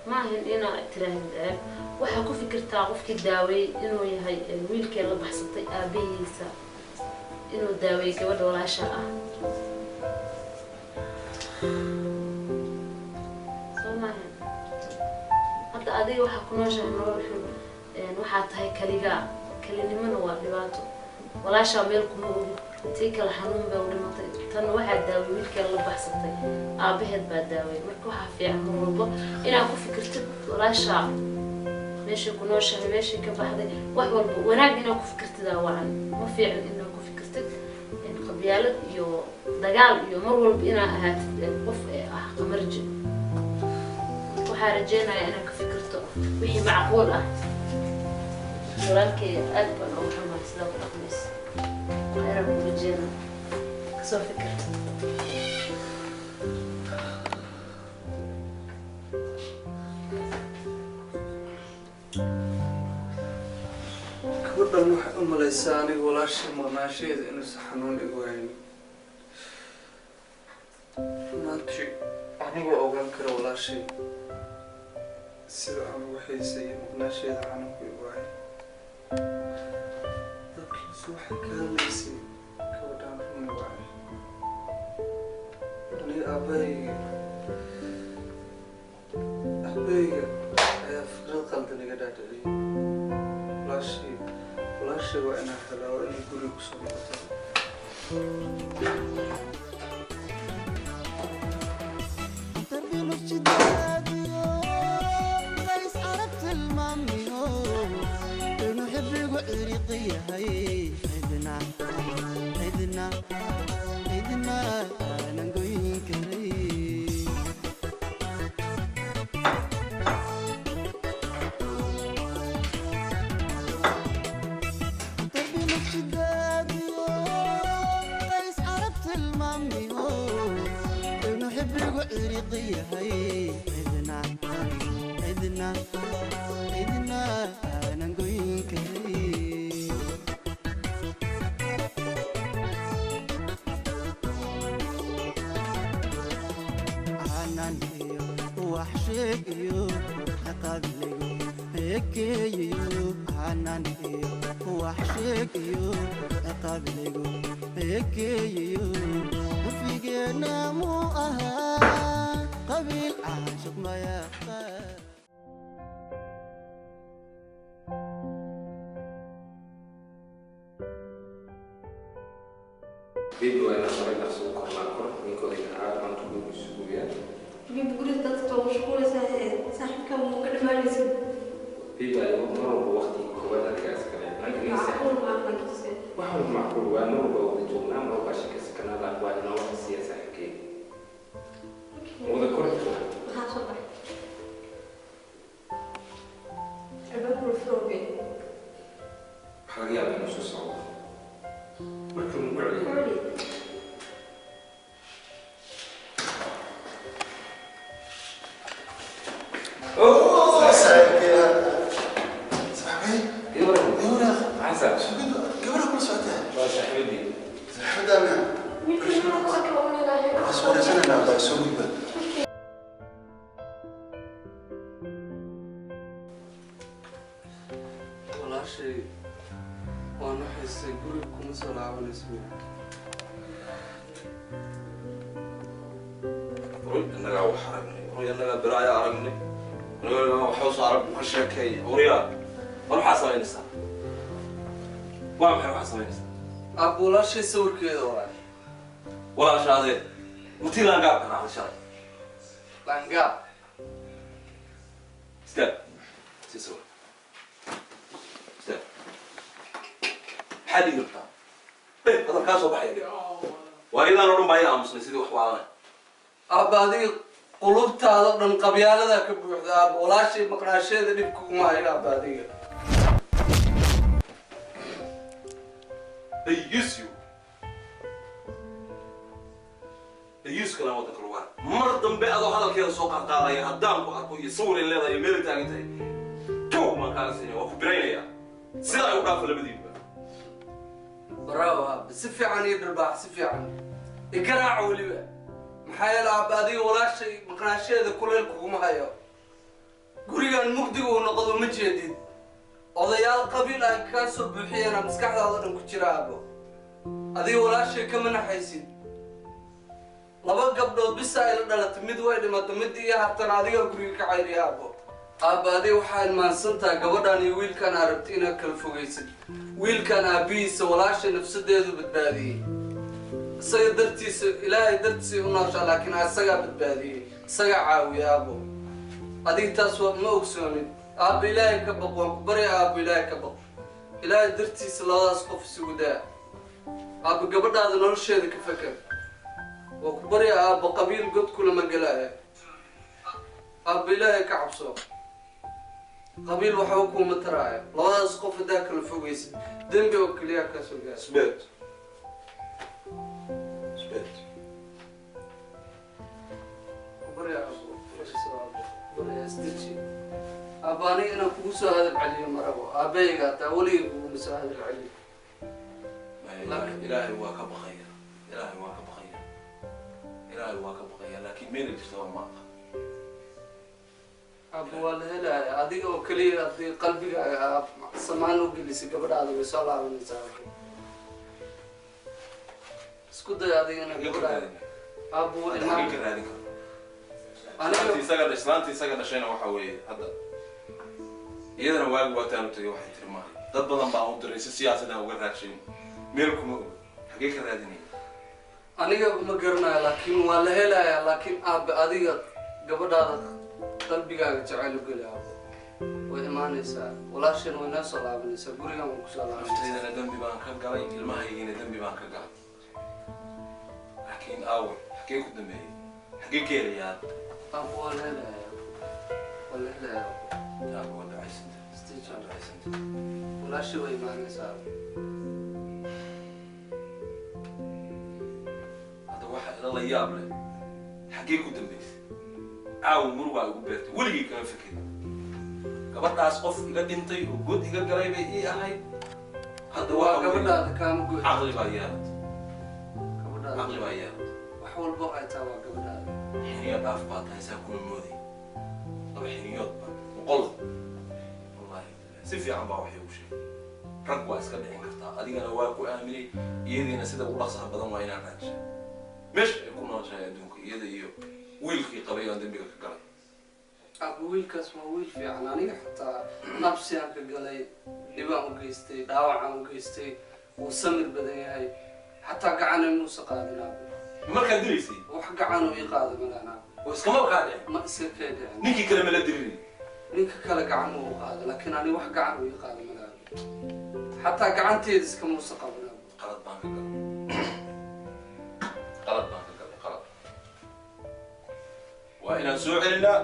Ma ahin inaa tiraahid ceeb. Waxaa ku fikirtaa qofkii daaweeyey inuu yahay wiilkee la baxsatay aabihiisa, inuu daaweeyey gabadha walaasha ah. Soo maahan? Hadda adiga waxaa ku nooshahay nolol xun. Waxaa tahay kaligaa, kalinimona waa dhibaato. Walaashaa meel kuma ogid. Tii kale xanuun bay u dhimatay, tan waxaa daaway wiilkee la baxsatay, aabaheed baa daaway. Marka waxaa fiican mar walbo inaad ku fikirtid walaashaa meeshay ku nooshahay, meeshay ka baxday, wax walba wanaag inaad ku fikirtidaa wacan. Ma fiican inaad ku fikirtid qabyaalad iyo dagaal iyo mar walba inaad ahaatid qof ah qamarji. Waxaa rajeynayaa inaad ka fikirto wixii macquul ah. Walaalkay, aad baan ugu xumahay sidaa ku dhaqmaysa. Khayran ku rajeyna, kasoo fikir. Gabadhan waxay u malaysaa aniga walaashay maqnaashaheeda inuusan xanuun igu haynin. Maanti aniga ogaan kara walaashay sida aan ugu xiisayay maqnaashaheeda xanuunku igu hayn. Laakiinse waxay ka hadlaysay gabadhaan run waaye. Aniga aabahayga ayaa fikrad qaldan iga dhaadhiciyay. Walaashay waa inaan helaa, waa inay guriga kusoo noqotaa. Qays arag tilmaamiyo inuu xibrigu ciriqi yahay, cidna cidna cidna aanan goyn karay. Darbi nafshidaadiyo qays arag tilmaamiyo inuu xibrigu ciriqi yahay, cidna cidna cidna aanan goyn karay. Aanan iyo wax sheeg iyo ciqaabligu ekeeyiyo, aanan iyo wax sheeg iyo ciqaabligu ekeeyiyo, wafigeena muu ahaa qabiil caashiq mayaqa. Bibi, waa inaan shalay dhaqso u kornaa kor ninkooda aad maanta gurigu isuguyaa. Bibi, guriga dadka waa mashquulaysaa, saaxiibka muu ka dhamaanaysid? Bibi, adigu mar walba waqtiga koowaad adigaa iskale. Macquul maaha, laakiinse Wax walba macquul waa, mar walba wada joognaa, mar walba sheekaysakanaa, laakiin waa inaan waqti siiya saaxiibkeyga. Wada kori karnaa. Maxaa soo baxay albaabka furowge? Waxaa laga yaabaa inuu soo socdo markii lagu celiyo. Celi. Gabadha kula socotaa? Waa saaxiibadii. Saaxiibadaa miyaa? Wiilka inuu ku arkay waa umaleynaya. Waa soo wareysanaynaa, baa soo gudba. Walaashay waan u xiisay, guriga kuma soo laabanayso miya? Ruy annagaa wax aragnay, ruy annagaa biraaya aragnay, annagaa waxuusa arag ka sheekeeya. Waryaa, war maxaa samaynaysaa? Waa maxay waxaa samaynaysaa? Aabbo, walaashay sawirkeeda waay. Walaashaadee matii laangaabka raacday shalay? Laangaab? Istaag, sii sawir, istaag. Maxaa dhigi rabtaa? Dheh, hadal kaa soo baxaya dheh. Waa idaan oo dhan baa ila aamusnay sidii wax waalanay. Aabba, adiga qulubtaada oo dhan qabyaaladaa ka buuxda. Aabba, walaashay maqnaasheeda dhib kuguma hayo, aabba, adiga. They use you. They use kalaan waddanka lagu hayo. Mar dambe adoo hadalkeeda soo qaadqaadaya haddaan ku arko iyo sawir ay leedahay iyo meel ay taagan tahay, kow baan kaaga siinaya, waa ku biraynayaa. Sidaa ay u dhaafa labadiinba. Bravo aabba, si fiican iyo dharbaax, si fiican igaraaca weliba. Maxaa yeele aabba, adiga walaashay maqnaasheeda kuleyl kuguma hayo. Gurigan mugdiga uu noqdo ma jeedid, odayaal qabiil ay kaa soo buuxiyeena maskaxdaada dhan ku jira. Aabbo, adiga walaashay kama naxaysid. Laba gabdhood bisa ay la dhalatay, mid way dhimatay, mid iyo hartana adiga guriga ka cayriya, aabbo. Aabba adiga waxaa ilmaansantaha gabadhaan iyo wiilkaan aa rabti inaad kala fogaysid. Wiilkaan aabbihiisa walaasha nafsadeedu badbaadiyey. Isaga dartiisa Ilaahay dartiisa u nooshaa, laakiin isagaa badbaadiyey, isagaa caawiya aabbo. Adiga taas waa ma ogsoonid. Aabba Ilaahay ka baq, waan ku barya aabbo, Ilaahay ka baq. Ilaahay dartiisa labadaas qof isugu daa. Aabba gabadhaada nolosheeda ka fakar. Waa ku barya aabbo, qabiil god kulama gelaya. Aabba Ilaahay ka cabso. Qabiil waxba kuuma taraayo. Labadaas qof haddaa kala fogaysid dembi oo keliya kaa soo gaara. Isbeet. Isbeet. Ku barya aabbo, aabbo, ku barya isdeji. Aabba aniga inaan kugu soo hadal celiyo ma rabo. Aabbahayga hataa weligay kuguma soo hadal celiyo. Ilaahay waa ka baqaya. Ilaahay waa ka baqaya. Ilaahay waa ka baqaya, laakiin meel jirta waa ma aqaan. Aabba waa la helaya. Adiga oo keliya haddii qalbigaaga aad samaan u gelisay gabadhaada way soo laabanaysaa aabbo. Isku day adiga inaad gabadhaada aabbo waa Hadda imaan. xagee ka raadin karo? Islaantii isaga dhashay, islaantii isaga dhashayna waxa weeye hadda iyadana waagi waataan u tagay, waxay tiri maayo. Dad badan baan u diray si siyaasadaan uga raadshay, meel kuma og. Xagee ka raadinaya? Aniga ma garanayo, laakiin waa la helayaa. Laakiin aabbe adiga gabadhaada qalbigaaga jacayl u geli aabbo, way imaanaysaa. Walaasheen way noo soo laabanaysaa, gurigan way kusoo laabanaysaa. Naftaydana dembi baan ka galay, ilmahaygiina dembi baan ka galay, laakiin aawe, xagee ku dambeeyey? Xagee ka helayaa hadda? Aabbo waa la helayaa, waa la helayaa aabbo. Aabbo waa ducaysanta, waa ducaysanta. Walaashii way imaanaysaa aabbo. Hadda waxa ila la yaab leh, xaggee ku dambaysay? Caawa murugaa igu beertay, weligay kama fekerin. Gabadhaas qof iga dhintay oo god iga galay bay ii ahayd. Hadda Waa waxa weeye, gabadhaada kaama goy. Caqli baa yeelatay, Gabadhaada caqli baa yeelatay. Wax walbo ay tahay waa gabadhaada. Xiniyo dhaaf baa tahay, saa kuma mooday. Laba xiniyood baa boqol, wallaahi si fiican baa waxay ugu sheegay. Rag waa iska dhicin kartaa, adigana waa ku aaminay. Iyadiina sida ugu dhaqsaha badan waa inaan raadshay meesha ay ku nooshahay adduunka, iyada iyo wiilkii qabay oon dembiga ka galay. Aabbo wiilkaas waa wiil fiican. Aniga xataa nabsiyaan ka galay, dhibaan u geystay, dhaawacaan u geystay. Wuu samir badan yahay, xataa gacana muusa qaadin aabbo. Markaad dilaysay? Wax gacanuu ii qaada malaan aabbo. Oo iskama kaa dhicin? Ma iska kee dhicin. Ninkii kale ma la diriray? Ninka kale gacan uu qaada, laakiin aniga wax gacan uu ii qaada malaan, xataa gacanteeda iskamuusa qaban aabbo. Qalad baan ka galay, qalad baan ka galay, qalad. Waa inaan soo celinaa,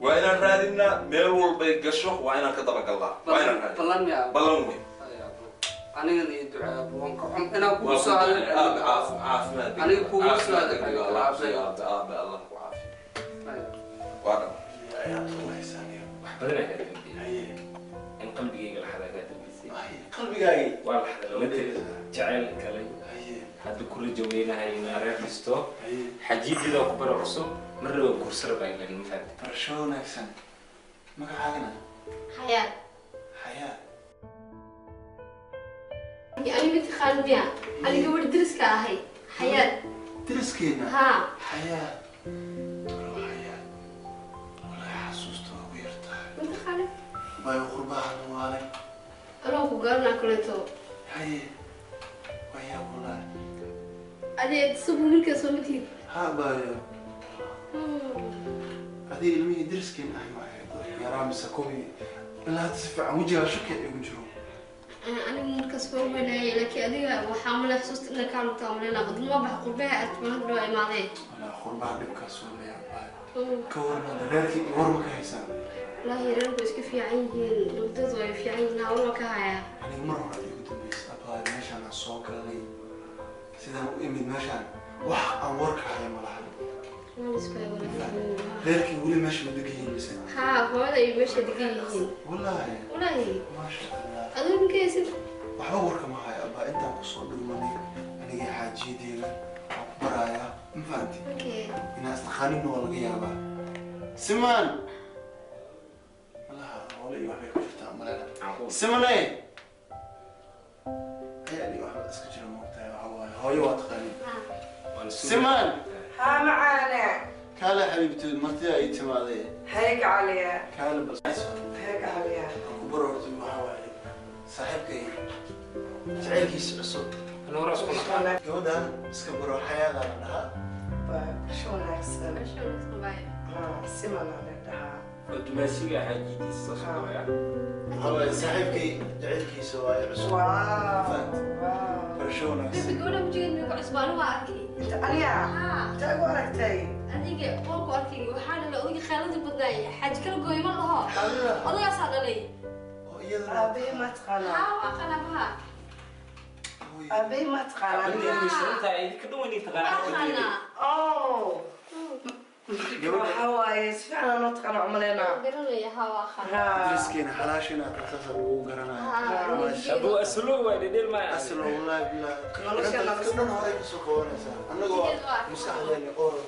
waa inaan raadinaa. Meel walbay gasho waa inaan ka dabagalnaa, waa inaan raadinaa. Ballan miya aabbo? Ballan wey. Ay aabbo, anigana ii ducee aabbo. Waan ka xun inaan kugu Waa soo ku hadal ducee. celiyo. Aabe caafimaad degdeg. Aniga kugu soo Caafimaad hadal degdeg, celiyo Allah ku aabbe. siiyo, aabe, aabe Allah ku caafiyo. Ay. Waa dhama. Wax badan ayaa dambeeyey in qalbigayga la xadaa kaa dambeysay. Qalbigaagii? Waa la xadaa, lama tegin. Jacayl galay, hadda ku rajo weynahay inaa reer dhisto. Xajiidida ku baro cusub marna waa guursa rabaa ilan, ma fahamtay? Barasho wanaagsan. Magacaagana? Xayaa. Xayaa. Ani ma taqaan miya? Ani gabadh deriska ahay. Xayaad. Deriskeena? Haa. Xayaa. Xayaa, wallahi xasuusta waa ugu yartahay. Ma taqaana? Bayo qurbaha waalay. Anoo ku garanaa kuleeto. Haye, wayaa wallahi. Adee sugu wiilka soo matihid. Ha bayo, adii ilmihii deriskeen ahay ma ahayd yaraa mise kuwii? Ilaa hadda si fiican wejigaa shaki igu jiro. Anigu markaas waa weynayay, laakiin adiga waxaa male xusuusta ina kaa lugtaa maleyna qadma bax qurbaha aad mana dhawaa imaadeen. Walaa qurbaha dhibkaas waa leeyahay bayo. Ka waran hadda reerkii iyo war ma ka haysaa? Wallaahi reerku iska fiican yihiin, dowladadu way fiican yihiin, hawl waa ka hayaa. Aniga mar hore igu dambeysay abaayo meeshaan aan soo galnay, sidaan u imid meeshaan wax aan war ka haya ma lahan. Waan isku hay walahi. Reerkii weli meesha ma degan yihiin mise? Haa, hooyada iyo meesha degan yihiin. Wallaahi? Wallaahi. Maasha Allah. Adigu ninka haysid? Waxba warka ma hayo abaa. Intaan kusoo dhulmanay aniga xaajiyadeeda waan ku barayaa, ma fahanti? Okay. Inaa istaqaaninna waa laga yaabaa. Simaan malaha hole iyo waxbay ku jirtaa malena. Simane ayaa iyo waxba iska jira, moogtahay? Waxa waaye hooyo waa taqaanin. Simaan. Haa macaane. Kaale حبيبتي مرتي ay timaaday. Hayga caliya. Kaale bal. Hayga caliya. Ku barortay waxa waaye. Saaxiibkay jacaylkiisa cusub. Ana hore isku naqaan. Gabadhan iska baro xayaada la dhahaa. Barasho wanaagsan. Barasho wanaagsan baay. Siman la dhahaa. Dumaashiga xaajidiisa soo socda. Waxa waaye saaxiibkay jacaylkiisa waaye cusub. Waaw. Barasho wanaagsan. Bibi gabadha wajigeeda migu cusub anigu waa arkay. Inta aniga? Inta igu aragtay? Adiga waan ku arkay waxaa dhalay odayga khaaladii badnaay xaaji kala gooy ma laho. Odagaasaa dhalay. Aabbahay ma taqaanaa? Haa waa aqaanaa baha. Aabbahay ma taqaanaa? Oh. Waxa waaye si fiican aan u taqaano umaleynaa. Garanaya haa waa aqaanaa. Dariskiina xalaashiina aad saas lagu garanayo. Abu aslo waa dhedhel ma aslo wallahi billah. Nolosha dhan hore ka soo qabanaysaa. Annagoo maskaxdeena oo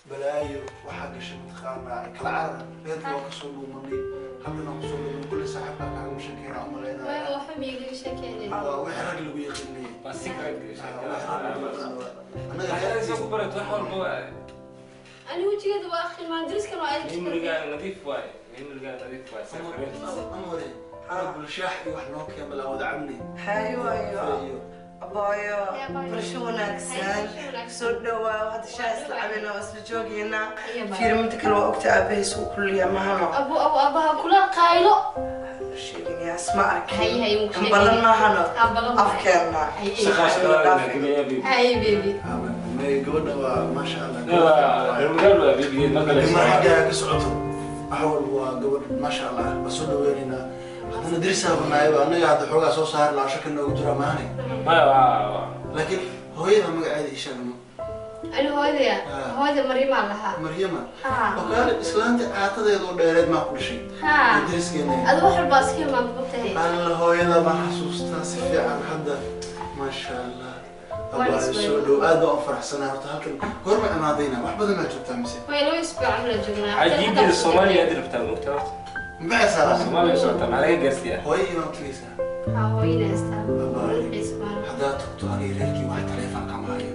balaayo waxa gashay mataqaanaa kala carar beedka waa kasoo dhuumanay halkan aan kusoo dhuumanay kulli saaxiibka kaaga sheekeynaa umaleynaa. Waayo waxa miiga sheekeynay. Waa wixii rag lagu yaqiinay. Waa secret Annaga xaajidiisa ku barato wax walba waa أنا وجهي waa akhi maan dariskan waa ay Memory-gaaga nadiif waaye. Memory-gaaga nadiif waaye. Amore, rag shaax iyo wax noo keen bal wada cabnay. Hayo ayo. Abaayo, barasho wanaagsan. Soo dhawaa hadda shaah isla cabina oo isla joogayna. Fiir midda kale waa ogta aabahiis uu kulliya mahano. Abu abu abaha kula qaylo. Sheegin yaa isma arkin. Hay hay ugu sheegin. Ballan maahano. Afkeena. Hay baby. May gabadha waa maasha Allah. Reer waa baby ma kale. Ma xagga ka socoto. Waxa walba waa gabadh maasha Allah. Waa soo dhaweynaynaa. Haddana darisaa banaayaba annaga hadda xoogaa soo saari lahaa shaka noogu jira maahane. Maya waa. Laakiin hooyada magaceeda ii sheeg ma. Ani hooyadaya. Hooyada Maryama lahaa. Maryama. Oo kaale islaanta caatadeeda oo dheereed maa ku dhashay. Dariskeena. Adu wax walba iska imaan bogtahay. Alla hooyada ma xasuustaa si fiican hadda. Maasha Allah. Abaa soo dhow aad baan u faraxsanahay horta halkan goorma imaadayna wax badan baa joogtaa mise. Way laba isbuuc camal joognaa. Xaajidiisa Soomaaliya aad rabtaa mogta horta. Maxay Soomaaliya socota maxaa laga gaarsiiyaa? Hooyadii baan tagaysaa. Haa hooyada haystaa. Haddaad tagto aniga reerkii wax taleefan kama hayo.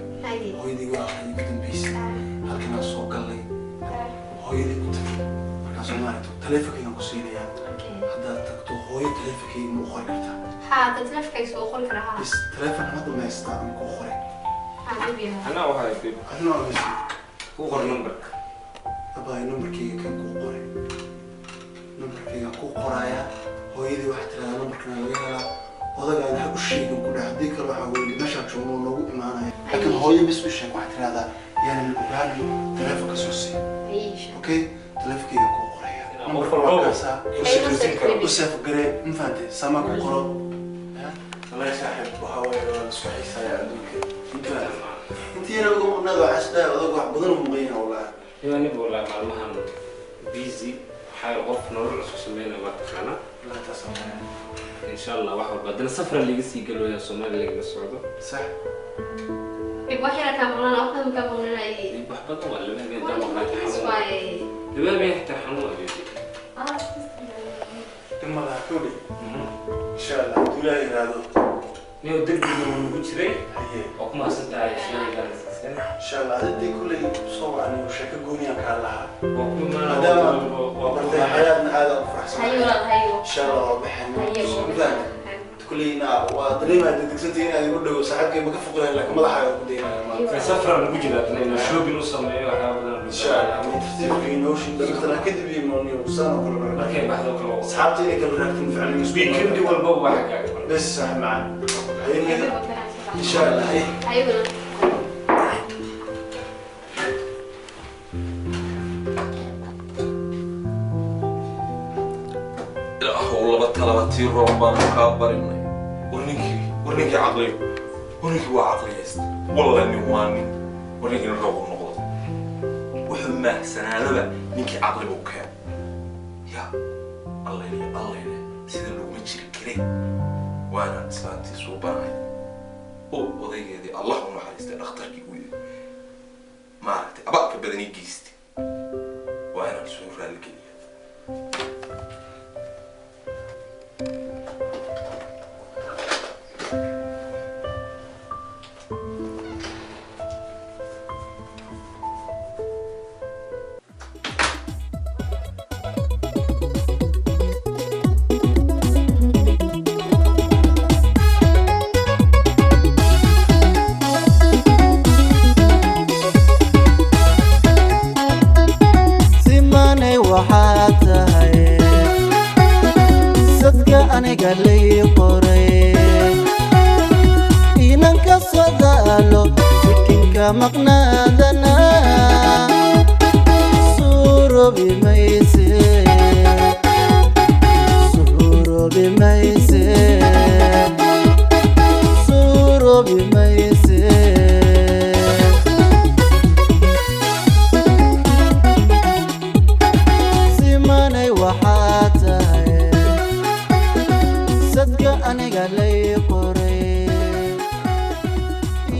Hooyadii waa akhridii ugu dambeysay. Halkan aan soo galnay. Hooyadii u tagay. Markaan Soomaaliya tagto taleefankaygaan ku siinayaa. Haddaad tagto hooyo taleefankayga ma u qori kartaa? Haa taleefankayga soo qori karaa. Bas taleefan hadda ma haystaa ama kuu qoray? Haa baby. Anaa waxaa baby. Adina waa haystaa. Ku qor numberka. Abaayo numberkayga kan kuu qoray. Numberkayga ku qoraaya hooyadii waxay tiraahdaa numberkan laga helaa odagaana ha u sheegin ku dhax haddii kale waxaa weeye meeshaan joogno noogu imaanaya laakiin hooyo bis u sheeg waxay tiraahdaa yaanan ogaanin taleefonka soo sii okay taleefonkayga ku qoraya u seef garee ma fahantay sama ku qoro wallahi saaxiib waxaa weeye waa la isku xiisaaya adduunka intiina ugu maqnaada waxaa isdhahay odagu wax badan u maqan yahay wallahi anigu wallahi maalmahan busy waxaa qof nolol cusub sameynaya waa taqaanaa. Insha Allah wax walba haddana safra laga sii galooyaa Soomaaliya lagala socdo. Sax. Wax yar ka maqnaan wax badan ka maqnaan. Wax badan waa laba habeen daa maqnaan xanuun. Laba habeen xitaa xanuun waa baby. Dhimada kowdhi. Insha Allah hadduu Ilaahay yiraahdo. Niyow derbiga wuu nagu jiray. Waa ku mahadsan tahay shaygan siiseen. Insha Allah hadii kulay soo wacnay oo sheeko gooni aan kaa lahaa. Waa ku imaanaa. Maadaama bartay xayaadna aad aan u faraxsanahay. Hayo walaal hayo. Insha Allah waa baxayna. Kulleyna waa dareemaa degdegsantahay inaad igu dhago saaxiibkay ma ka foqlayn laakiin madaxaaga ku daynaya maanta. Safra lagu jiraa inuu shopping u sameeyo waxyaabo badan. Insha Allah tartiibkii inoo shidda kadib iyo nooniyo saan oo kale markay baxdo kale asxaabta inay kala raagtiin ficlan weekend walba waa xagaaga. Bas saaxiib macaan. Insha Allah hay. Hayo walaal. Laba tii roob baan kaa barinay. Warninkii caqli. Warninkii waa caqliyaysta. Walla nin waa nin. Warninkii roob u noqdo. Wuxuu mahsanaadaba ninkii caqli buu keenay. Ya Alla Alla sida laguma jiri karin. Waana islaantii soo banahay. Oo odaygeedii Allah u naxariistay dhakhtarkii uu yidhi. Maaragtay abaalka badan ii geystay. Waa inaan soo raaligeliyo. aniga lay qoray inanka socdaalo sikinka maqnaadana suuroobi mayse suuroobi mayse suuroobi mayse simanay waxaa tahay sadka aniga lay qoray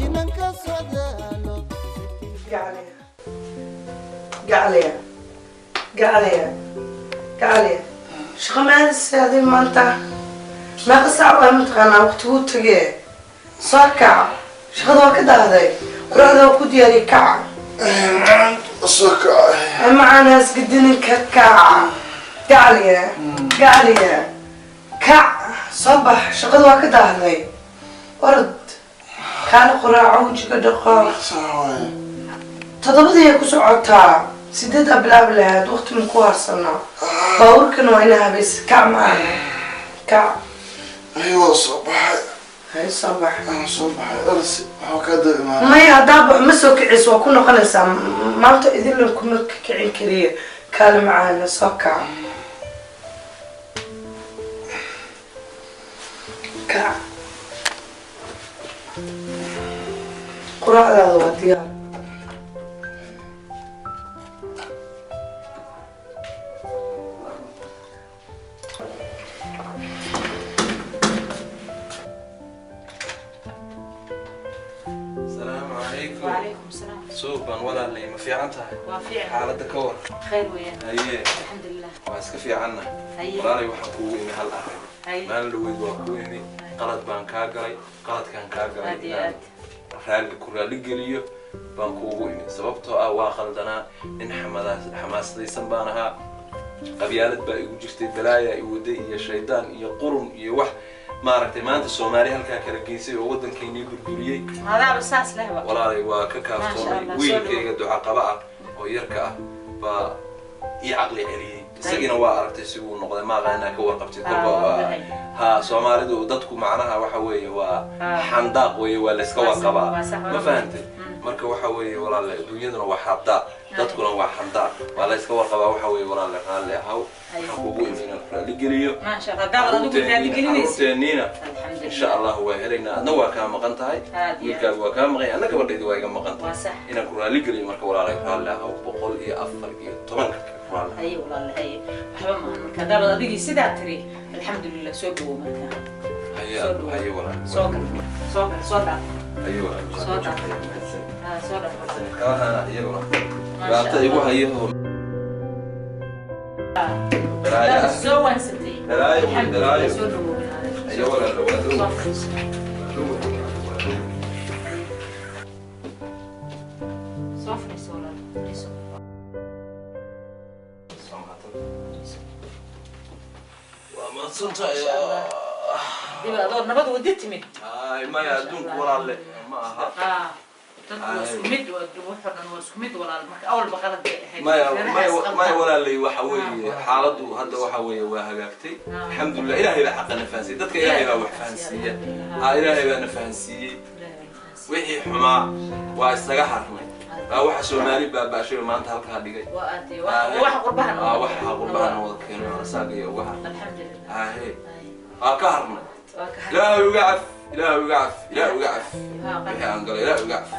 inanka socdaalo. Gacaliya, gacaliya, gacaliya, gacaliya, shaqo maadaysa adiga maanta? Meeqa saac waa mataqaanaa waqtiguu tegee? Soo kac, shaqada waa ka daahday, quraacda waa ku diyaariyay, kac. Soo kacay. Macaanaas gedininka, kac gacaliya, gacaliya, kac, soo bax, shaqada waa ka daahday, orod kaala quraaco, wejiga dhaqo. 7dii ay ku socotaa, 8 aa bilaabi lahayd, waqti ma ku harsano, baabuurkana waa inaa habaysa. Kac maana, kac. Ayuu soo baxay. Hay, soo bax. Aan soo baxay, arsi waxaa kaa daba imaanay. Maya, haddaa baxo ma soo kiciyso, waa ku noqonaysaa maanta, idinlan kuma kicin kariya. Kaale macaana, soo kac, kac, quraacdaada waa diyaar. Asalaamu calaykum. وعليكم السلام. Suuban walaalay, ma fiican tahay? Waa fiican. Xaaladda ka war? خير ويا. Haye. الحمد لله. Waa iska fiicanna. Haye. Walaalay, waxaan kuugu imi hal arrin. Haye. Maalin dhaweyd waa kuu imi, qalad baan kaa galay, qaladkaan kaa galay Aad iyo inaan aad. Raalli ku raalli geliyo baan kuugu imi, sababtoo ah waa qaldanaa, nin xamaasadaysan baan ahaa, qabyaalad baa igu jirtay, balaaya i waday iyo shaydaan iyo qurun iyo wax maaragtay maanta Soomaali halkaa kala geysay oo waddankeennii burburiyey. هذا بساس له. Walaalay, waa ka Maasha kaaftoomay. Allah, soo Wiilkayga duca qaba ah oo yarka ah baa ii caqli celiyey, isagiina waa aragtay si uu noqday, maaqa inaa ka warqabtid Ah, kolba waa waa ogahay. Ha, Soomaalidu dadku macnaha waxa weeye waa Ah. xandaaq weeye, waa layska Waa sax, warqabaa. waa sax, Ma waa fahantay? Marka waxa weeye walaale, adduunyaduna waa xandaaq, dadkuna waa xandaaq, waa layska warqabaa. Waxa weeye walaale, raalli ahaw, waxaan kuugu imi inaan ku raalli geliyo. ما شاء الله دابا adigu raalli gelinaysa. Caruurteenniina insha Allah waa helaynaa, adna waa kaa maqan tahay. Aad iyo Wiilkaagu waa kaa maqan yahay, adna gabadhaydi waa iga maqan Waa tahay. sax. Inaan ku raalli geliyo marka walaalay, raalli ahaw, 114 ku raalli. Haye walaal, haye, waxba maahan. Marka daabad adigii sidaa tiri, alxamdulilah, soo dhawow marka. Haye. Soo dhawow. Haye walaal. Soo gal, soo gal, soo dhaaf. Haye walaal. Soo dhaaf. Ha, soo dhaaf. Kalahana iyaguna Maasha dhibaato igu Allah. hayo oo balaayo Daabad ah. soo waansatay. Balaayo wey, Alxamdulilah, balaayo. soo dhawow walaal. Haye walaal, waa Soo dhow. fadhiiso. Soo fadhiiso walaal, fadhiiso. Waa mahadsantahay. Diba adoo nabad wadi timid. Ay maya, adduunku walaalle ma aha. Ah, dadku waa isku mid, waa wuxuu dhan waa isku mid walaal. Marka awalba qalad bay ahayd. Maya. Reeraha Maya. is Maya qaldan. walaalay, waxa weeye xaaladdu hadda waxa weeye waa hagaagtay, alxamdulilah. Ilaahay baa xaqana fahansiiyey dadka, Ilaahay baa wax fahansiiya. Ha, Ilaahay baa na fahansiiyey, wixii xumaa waa isaga harnay. Waa waxa Soomaali baaba'shay maanta halkaa dhigay. Waa aad iyo wax qurbahan. Aa, waxa qurbahana wada keenay asaaga iyo uga harnay. Alxamdulilah. Hahe, waa ka harnay. Waa ka harnay. Ilaahay uga caf, Ilaahay uga caf, Ilaahay uga caf wixii aan galay, Ilaahay uga caf.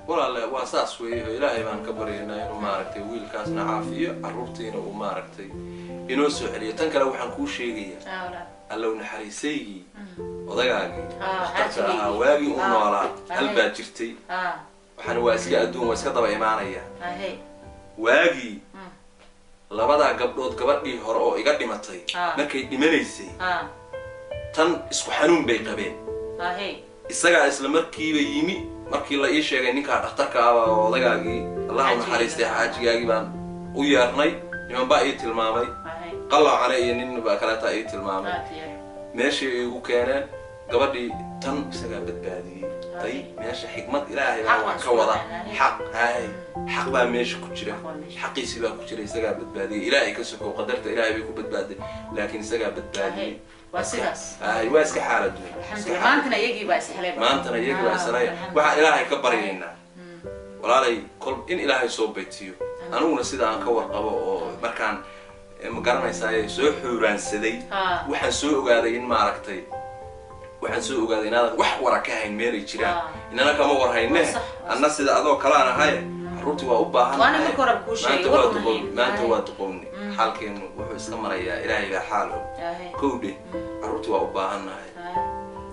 Walaale, waa saas weeye oo Ilaahay baan ka baryaynaa inuu maaragtay wiilkaasna caafiyo, carruurtiina uu maaragtay inoo soo celiyo. Tan kale waxaan kuu sheegayaa, Ah, walaal. Allow naxariisaygii odagaagii Ah, dhakhtarka ahaa, xaajigaygii. waagii u Ah, noolaa hal ahe. baa jirtay. Ah, waxaana waa iska adduun, waa iska daba imaanaya. Ahe. Waagii labadaa gabdhood, gabadhii hore oo iga dhimatay, Ah. markay dhimanaysay, Ah, tan isku xanuun bay qabeen. Ahe. Isagaa isla markiiba yimi markii la ii sheegay ninkaa dhakhtarka ah oo odagaagii Allah u naxariistay, xaajigaagii baan u yeernay. Niman baa ii tilmaamay, Ahe. qalloocane iyo nin baa kaleetaa ii tilmaamay. Aad iyo Meeshii ay igu keeneen gabadhii tan isagaa badbaadiyey. Day meesha xikmad Ilaahay baa Xaq wax baan ka wada isku xaq hay. Xaq baa meesha ku jira, xaqiisii baa ku jira. Isagaa badbaadiyay. Ilaahay ka sokow, qadarta Ilaahay bay ku badbaaday, laakiin isagaa badbaadiyay. Waa sidaas. Ay, waa iska xaalad weyn. Alxamdulillah, maantana iyagii baa ishelay. Maantana iyagii baa ishelay. Waxaan Ilaahay ka baryaynaa, walaalay, kol in Ilaahay soo baytiyo. Aniguna sida aan ka warqabo oo markaan ma garanaysaa soo xuuraansaday, waxaan soo ogaaday in maaragtay, waxaan soo ogaaday inaadan wax wara ka hayn meelay jiraan. Inana kama war hayne. Anna sida adoo kalaan ahay, carruurtii waa u baahan. Maanta waa duqown, maanta waa duqowni. Xaalkeenu wuxuu iska marayaa Ilaahay baa xaal og. Kowdhe, carruurtii waa u baahannahay.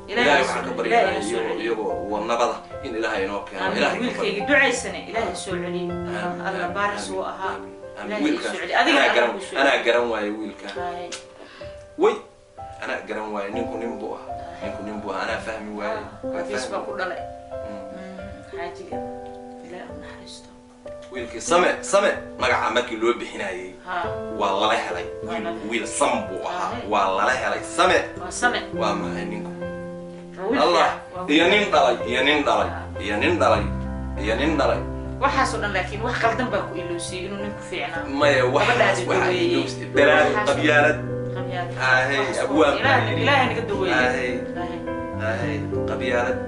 Ilaahay waxaan ka baryaynaa iyagoo wadnabada in Ilaahay inoo keeno. Ilaahay wiilkayga ducaysane, Ilaahay soo celiyo. Alla baaris wuu ahaa. Anaa garan waaye wiilka way, anaa garan waaye. Ninku nin buu ahaa, ninku nin buu ahaa. Anaa fahmi waaye. Abiis baa ku dhalay xaajiga, Ilaahay u naxariisto. Wiilkii Same, Same magaca markii loo bixinayay waa lala helay. Wiil sam buu ahaa, waa lala helay. Same waa maxay ninku? Allah iyo nin dhalay, iyo nin dhalay, iyo nin dhalay, iyo nin dhalay. Waxaasoo dhan laakiin wax qaldan baa ku iloosiyey inuu ninku fiicnaa. Maya, waxaas waxaa iloosiyey balaad, qabyaalad. Ahay, abwaab. Ilaahay naga daweeye. Ahay, ahay, qabyaalad,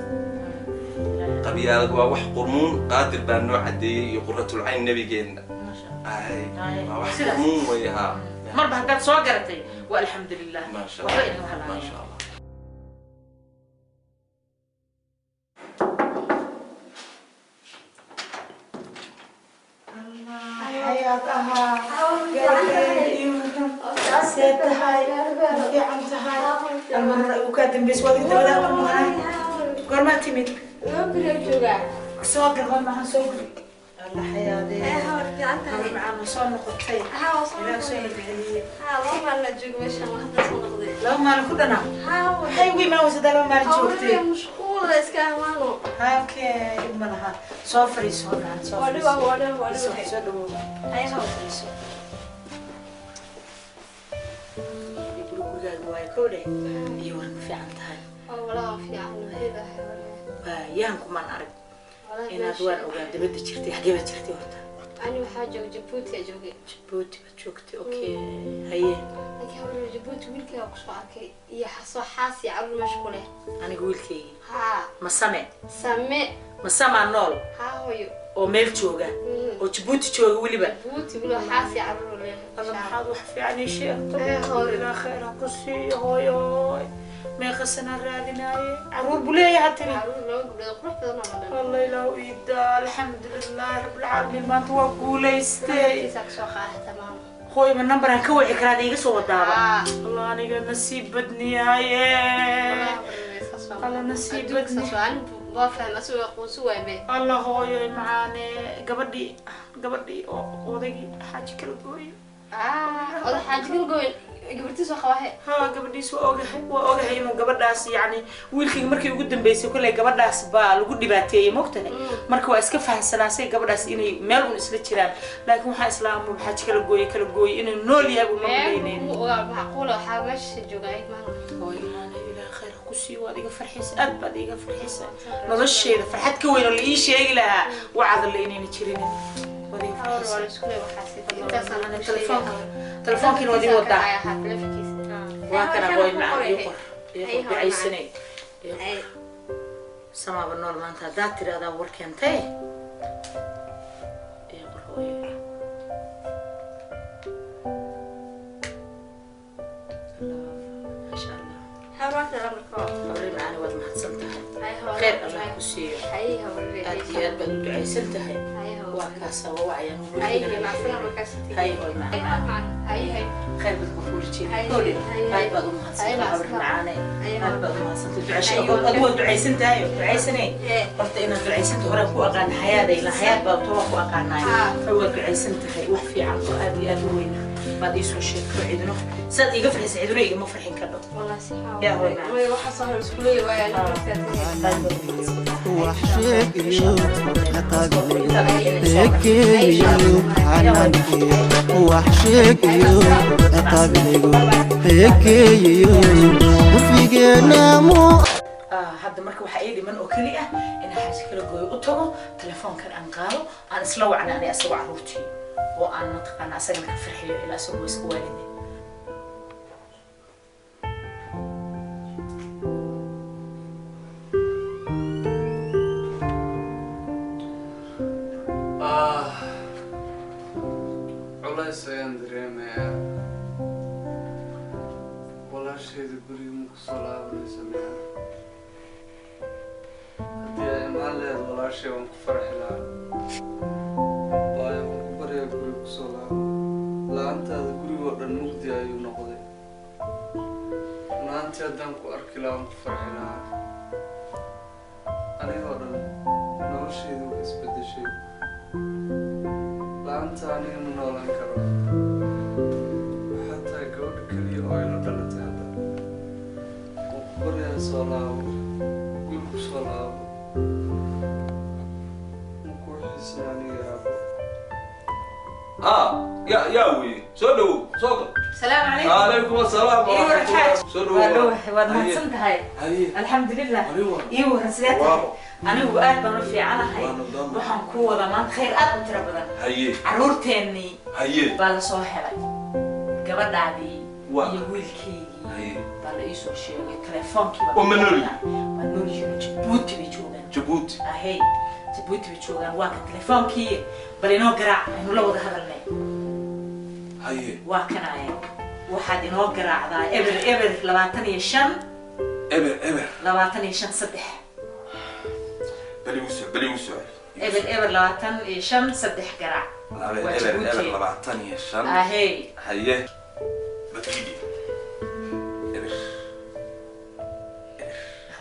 qabyaalad waa wax qurmuun. Qaadir baa noo cadeeyey iyo quratulcayn nabigeenna. Ahay, waa wax qurmuun wey. Haa. Marba haddaad soo garatay, waa alxamdulilah. Maasha waxba Allah. idin halaaya. Maasha Allah. Xayaad ahaa, see tahay? Ma fiican tahay? Almarra igu kaa dambeys waad dabadaha ku maqnay. Goormaa timid? Soo gal, hor maxaan soo guri. Alla xayaadee, habar macaan, ma soo noqotay? Ilaah soo nabadgeliyey. 2 maalin ku dhanaa maxay ugu imaan weysadaa? 2 maalin joogtay. Okay, dhib ma laha. Soo fadhiiso, hor macaan, soo fadhiiso, soo dhawow, soo fadhiiso. Gurigaaga waayo kowdhe iyo war, ma fiican tahay? Waayahan kumaan arag inaad waan ogaa dibadda jirtay. Xagee baad jirtay horta? Ani waxaa joogay Jabuuti aa joogay. Jabuuti baad joogtay, okay, haye. Laakiin hawlo Jabuuti wiilkayga kusoo arkay iyo xasoo xaas iyo carruur meesha ku leh. Aniga wiilkaygii? Haa. Ma Same? Same. Ma samaa nool? Haa hooyo. Oo meel jooga oo Jabuuti jooga weliba? Jabuuti weliba, xaas iyo carruur leh. Alla, maxaad wax fiican ii sheegto! Ilaa khayr ha ku siiyo hooyo. Meeqa sanaa raadinaaye? Carruur buu leeyahay tiri? Carruur laba gabdhood qurux badan oo dhan. Alla ilaahu iidaa, alxamdulilahi rabbilcaalamiin, maanta waa guulaystay. Kasoo qaadata maama. Hooy, ma nambaraan ka wici karaad iiga soo wadaaba? Allah, aniga nasiib badniyaaye. Alla, nasiib badni. Waa fahma asagoo aqoonsi waay be. Alla hooyo macaane, gabadhii, gabadhii oo odaygii xaaji kala gooyo. Oda xaaji kala gooyo gabartiis waa qabahe. Ha, gabadhiis waa ogahay, waa ogahay inuu gabadhaas, yacni wiilkayga markii ugu dambeysay kolley gabadhaas baa lagu dhibaateeyey, mogtahay? Marka waa iska fahansanaasay gabadhaas inay meel un isla jiraan, laakiin waxaa islaama xaaji kala gooye, kala gooye inuu nool yahay buu ma malaynayn. Ogaa macquula waxaa meesha jooga ayg maana. Hooyo maana, Ilaah khayr ha ku siiyo, waad iga farxisa, aad baad iga farxisa. Nolosheeda farxad ka weyn oo la ii sheegi lahaa wacadalla inayna jirin. Waad iga farxisa. Telefoonka, telefoonkiina waad ii wadaa. Waa kana hooy macaan, ii qor, ii qor. Ducaysanay, ii qor. Samaaba nool maanta haddaad tidhaahdaa war keentay. Ii qor hooyo. Maasha Allah, hawle macaani, waad mahadsan tahay, khayr Allah ku siiyo. Aad iyo aad baad u ducaysan tahay. Waa kaasa, waa wacayaan. Hay hooy macaan, khayr baad ku fuuli jiray. Aad baad u mahadsantahay habar macaane, aad baad u mahadsantay. Ducasho adigu waad ducaysan tahay oo ducaysanay. Horta inaad ducaysanta horaan ku aqaana xayaaday la xayaad baa waa ku aqaanaay. Waad ducaysan tahay. Wax fiican oo aad iyo aad u weyn baad iisoo sheegto. Cidino saad iiga farxisa cidino igama farxin kadho. Yaa hooy macaan. Wax sheeg iyo ciqaabiga ekeeyo xanaankiyo, wax sheeg iyo ciqaabigu ekeeyo curfigeena mu. Hadda marka waxaa ii dhiman oo keli ah inaan Xaaji Kala Gooyo u tago, telefoonkan aan qaado, aan isla wacna ani asagoo carruurtii, oo aan mataqaana asagana ka farxiyo, ilaa isagoo iska waalide. Ah, culays ayaan dareemayaa. Walaasheeda guriga ma kusoo laabanaysa miya? Haddii ay imaan lahayd walaashay, waan ku farxi lahaa. Waayo, waan ku baryaa, guriga kusoo laabo. La-aantaada gurigoo dhan mugdi ayuu noqday. Runaantii haddaan ku arki lahaa, waan ku farxi lahaa. Anigoo dhan noloshaydu way isbeddeshay. La-aanta aniga ma noolaan karo. Waxaa tahay gabadha keliya oo ila dhalatay hadda. Waan ku baryaa, soo laabo, guri ku soo laabo. Ma kuu xiisan aniga, aabo. Ah, yaa yaa weye, soo dhawow, soo gal. Salaamu calaykum. Calaykum asalaam. Ii waran, xaaj. Soo dhawow. Waa dhowahay, waad mahadsan tahay. Haye. Alxamdulilah. Adigo. Ii waran, sidee tahay? Anigu aad baan u fiicanahay. Waa nabdoon. Waxaan ku wadaa maanta khayr aad u tiro badan. Haye. Carruurteennii Haye. baa la soo helay, gabadhaadii Waa. iyo wiilkaygii Haye. baa la iisoo sheegay telefoonkii. Oo ma nool yihiin? Waa nool yihiin, Jabuuti bay joogaan. Jabuuti? Ahey, Jabuuti bay joogaan. Waa ka telefoonkii, bal inoo garaac, aynu la wada hadalnay. Haye. Waa kanaya, waxaad inoo garaacdaa 0 0 25. 0 0. 25 3. Bal igu soo, bal igu soo. 0 0 25 3 garaac. Laba Waa 0 0 Jabuuti. 25. Ahey. Haye, badgidi 0.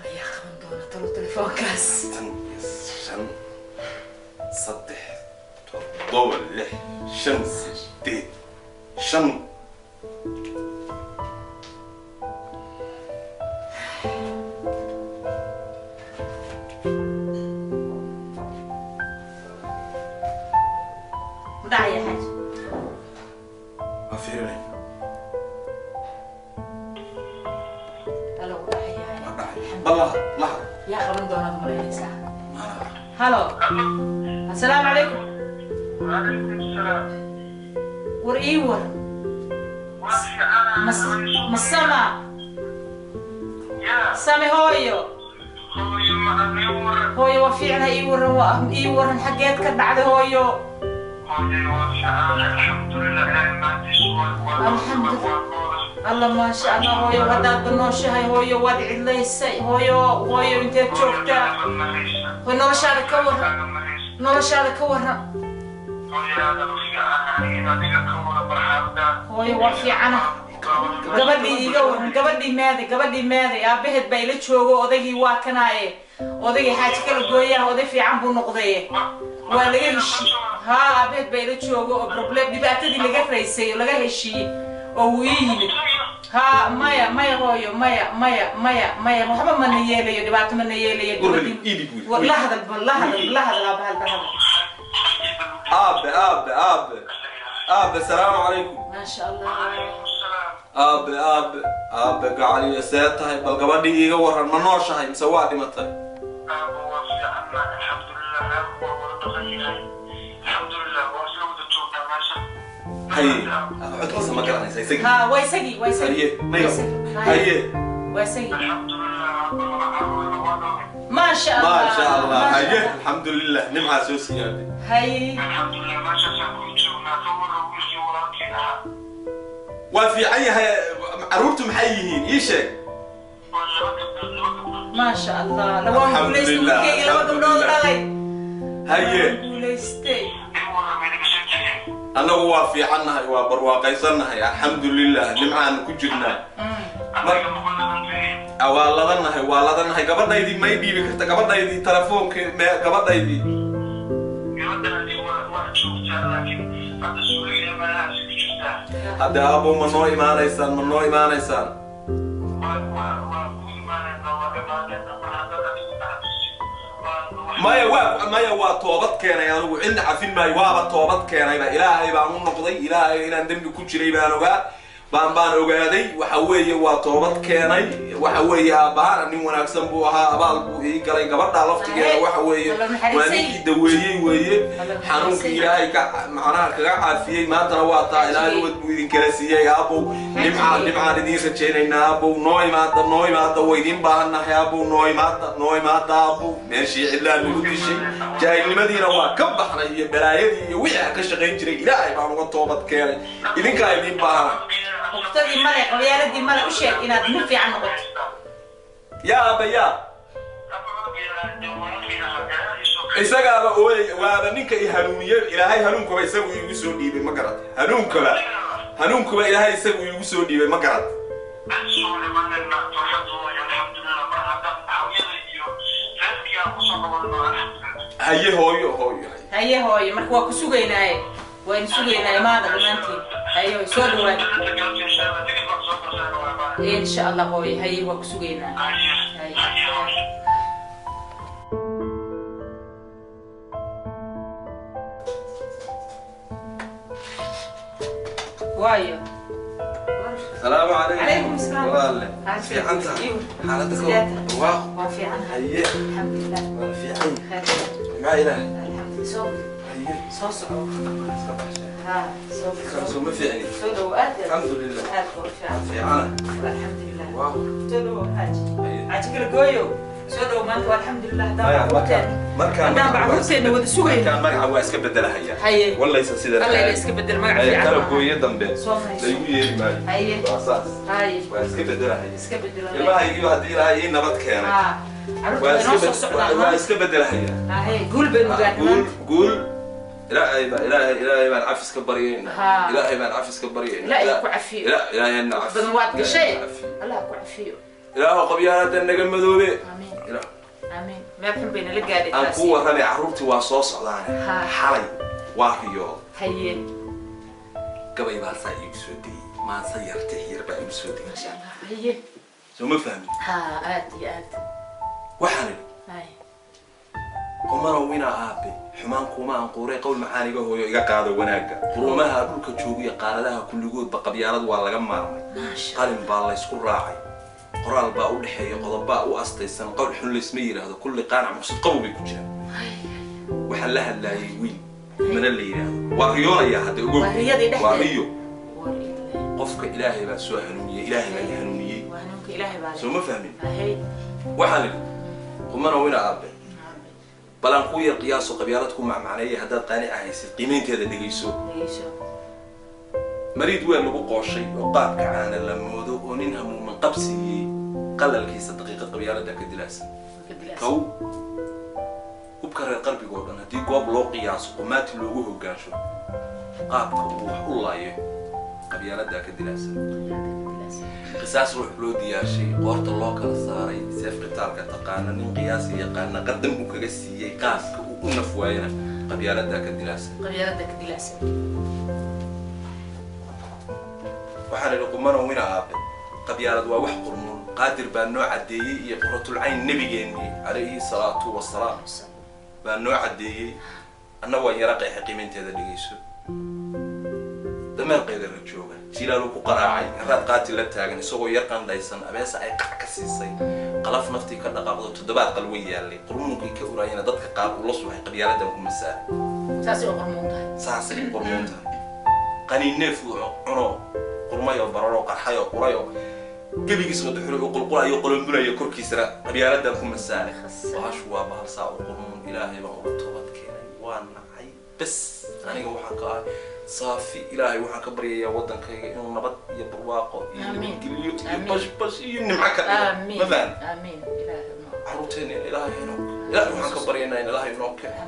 Ayaa qaban doona talo telefoonkaas? 25 3 7 6 5 8 5. Ma dhacaya, xaaji? Waa fiirinay. Halo, u dhacaya. Waa dhacay, bal lahad, lahad. Yaa qaban doonaad malaynaysaa? Halo, assalaamu calaykum. وعليكم السلام. War ii war. Masama same hooyo? Hooyo, waa fiicna, ii waran, waa ii waran, xaggeed ka dhacday, hooyo? Alxamdulillah, alla, maasha Allah, hooyo, haddaad banooshahay, hooyo, waad cidlaysay, hooyo. Hooyo, inteed joogtaa? Hooyo, noloshaada ka waran, noloshaada ka waran. Hooyo, waa fiicana. Gabadhii iiga waran, gabadhii meeday? Gabadhii meeday? Aabaheed baa ila joogo, odaygii waa kanaaye, odaygii Xaaji Kala Gooyaha, oday fiican buu noqdaye, waa laga heshi. Haa, aabaheed baa ila joogo oo problem dhibaatadii laga raysay oo laga heshiiyey oo wuu ii yimid. Haa, maya, maya, hooyo, maya, maya, maya, maya, waxba mana yeelayo, dhibaato mana yeelayo. Gurmadi, ii dhib wiil. La hadal, la hadal, la hadal, aaba, hadal, hadal. Aabe, aabe, aabe, aabe, salaamu calaykum. Maasha Allah. Aabe, aabe, aabe gacaliyo, see tahay? Bal gabadhii iiga waran, ma nooshahay mise waa dhimatay? Aabo, waa fiicanna, alxamdulilah, aabo waa wada dhaqan yahay, alxamdulilah, waa isla wada joogtaa meesha. Haye, codkiisa ma garanaysa isagii? Haa, waa isagii, waa isagii. Haye, maya, haye. Waa isagii, maasha Allah. Maasha Allah, haye, alxamdulilah, nimcaa soo siyaaday. Haye. Alxamdulilah, meeshaasaan ku joognaa. Ka waran wiilkii walaalkii ahaa? Waa fiican yahay. Carruurtu maxay yihiin, ii sheeg. Maasha Allah, laba guulaystay. Wiilkayga laba gabdhood dhalay. Haye. Guulaystay. Annagu waa fiicannahay, waa barwaaqaysannahay, alxamdulilah, nimcaanu ku jirnaa. Waa ladanahay, waa ladanahay. Gabadhaydii may dhiibi karta? Gabadhaydii telefoonka me gabadhaydii? Gabadhaadii waa joogtaa, laakiin hadda suuliga meelahaasi ku jirtaa. Hadde aabbo, ma noo imaanaysaan? Ma noo imaanaysaan? Waa ku imaanaynaa, waa imaanaynaa mar haddaad adigu naxariisid. Maya, waa maya, waa toobad keenay anigu, cidna cafin maayo, waaba toobad keenayba, Ilaahay baan u noqday, Ilaahay inaan dembi ku jiray baan ogaa. Baan ogaaday waxa weeye waa toobad keenay waxa weeye aabbahaan nin wanaagsan buu ahaa abaal buu ii galay gabadha laftigeeda waxa weeye waa ninkii daweeyey weeye xanuunkii ilaahay ka macnaha kaga caafiyey maantana waa taa ilaahay wad buu idinkala siiyey aabow nimcaan idiin rajaynaynaa aabow noo imaada waa idiin baahannahay aabow noo imaada aabow meeshii cidlaa nagu dishay jaahilnimadiina waa ka baxnay iyo balaayadii iyo wixii aan ka shaqayn jiray ilaahay baan uga toobad keenay idinkaa idiin baahanay uqtadii male qabyaaladii male u sheeg inaad nin fiican noqoto yaa aabba yaa isagaaba ooyay waaba ninka i hanuuniyey ilaahay hanuunkaba isagu iigu soo dhiibay ma garad hanuunkuba ilaahay isagu iigu soo dhiibay ma garad haye hooyo haye hooyo marka waa ku sugaynaaye waynu sugaynaa imaada dhammaantiin haye soo dhawaad insha allah hooyo haye waa ku sugaynaa waayo السلام عليكم عليكم السلام والله في عنتها حالتك waa fiican haye alxamdulilah waa fiican khayr maxaa ilaahay alxamdulilah soo soco ها soo ma fiicni soo dhawaad alxamdulilah aad baa u fiican fiicana alxamdulilah waaw soo dhawo xaaji xaaji kala gooyo soo dhawo maanta waa alxamdulilah haddaan bacruurteenna wada sugayno markaan magaca waa iska bedelahaya haye wallaysa sida alla iska bedel magac fiican kala gooyo dambe soo fariiso laygu yeeri maayo haye waa saas haye waa iska bedelahaya iska bedel ilmahaygiiba haddii ilaahay ii nabad keenay carruurta inoo soo socdaan waa iska bedelahaya haye guul baynu gaarnay guul ilaahay baan cafis ka baryaynaa ilaahay baan cafis ka baryaynaa ilaahay ku cafiyo ilaahay na cafiyo badan waad gashay allah ku cafiyo ilaahu qabyaalada naga madoobe aamiin aamiin meel xun bayna la gaadhay aan ku warramay carruurtii waa soo socdaan xalay waa riyo haye gabay baa saa iigu soo degay maansa yartix yar baa iigu soo degay maasha allah haye soo ma fahmin ha aad iyo aad waxaan idhi haye qumanow inaa aabe xumaan kuma aan quuray qowl macaan iga hooyo iga qaado wanaagga qurumaha dhulka joogiya qaaradaha kulligoodba qabyaalad waa laga maarmay qalin baa laysku raacay qoraal baa u dhexeeya qodobbaa u astaysan qowl xun laysma yidhaahdo kulli qaanac muqsad qabow bay ku jiraan waxaan la hadlaayay wiil mana la yidhaahdo waa riyoonayaa hadda ogow waa riyo qofka ilaahay baa soo hanuuniyey ilaahay baa i hanuuniyey soo ma fahmin waxaan idhi qumanow ina aabe bal aan ku yar qiyaaso qabyaalad ku macmacneeyay haddaad qaanic ahaysid qiimaynteeda dhegayso mariid weel lagu qooshay oo qaabka caana la moodo oo nin hamuuman qabsiiyey qalalkiisa daqiiqad qabyaalada ka dilaacsan kow hubka reer qarbiga oo dhan haddii goob loo qiyaaso qumaati loogu hoggaansho qaabka uu wax u laayo qabyaalada ka dilaacsan qisaas ruux loo diyaarshay qoorta loo kala saaray seef qitaalka taqaana nin qiyaasi yaqaana qardam uu kaga siiyey qaaska uu u naf waayana qabyaalada ka dilaacsan waxaan idhi qumanow ina aabe qabyaalad waa wax qurmuun qaadir baa noo caddeeyey iyo quratulcayn nabigeennii calayhi salaatu wasalaam baa noo caddeeyey anna waan yara qeexay qiimaynteeda dhegayso dameer qaydara jooga jilaaluu ku qaraacay raad qaati la taagan isagoo yar qandhaysan abeesa ay qac ka siisay qalaf naftii ka dhaqaaqdo toddobaad qalwe yaallay qurmuunkii ka uraayana dadka qaar uu la suuxay qabyaaladan ku masaalay saasay u qurmuun tahay qaniin neef uu cuno qurmayo bararo qarxayo qurayo gebigiisba duxuray u qulqulayo qolombulayo korkiisana qabyaaladan ku masaalay bahashu waa bahal saa u qurmuun ilaahay baan uga toobad keenay waa nacay bas aniga waxaan ka ahay saafi ilaahay waxaan ka baryayaa waddankayga inuu nabad iyo barwaaqo iyo nabadgelyo iyo bashbash iyo nimco ka dhigo ma fahan carruurteena ilaahay inoo ilaahay waxaan ka baryaynaa in ilaahay inoo keeno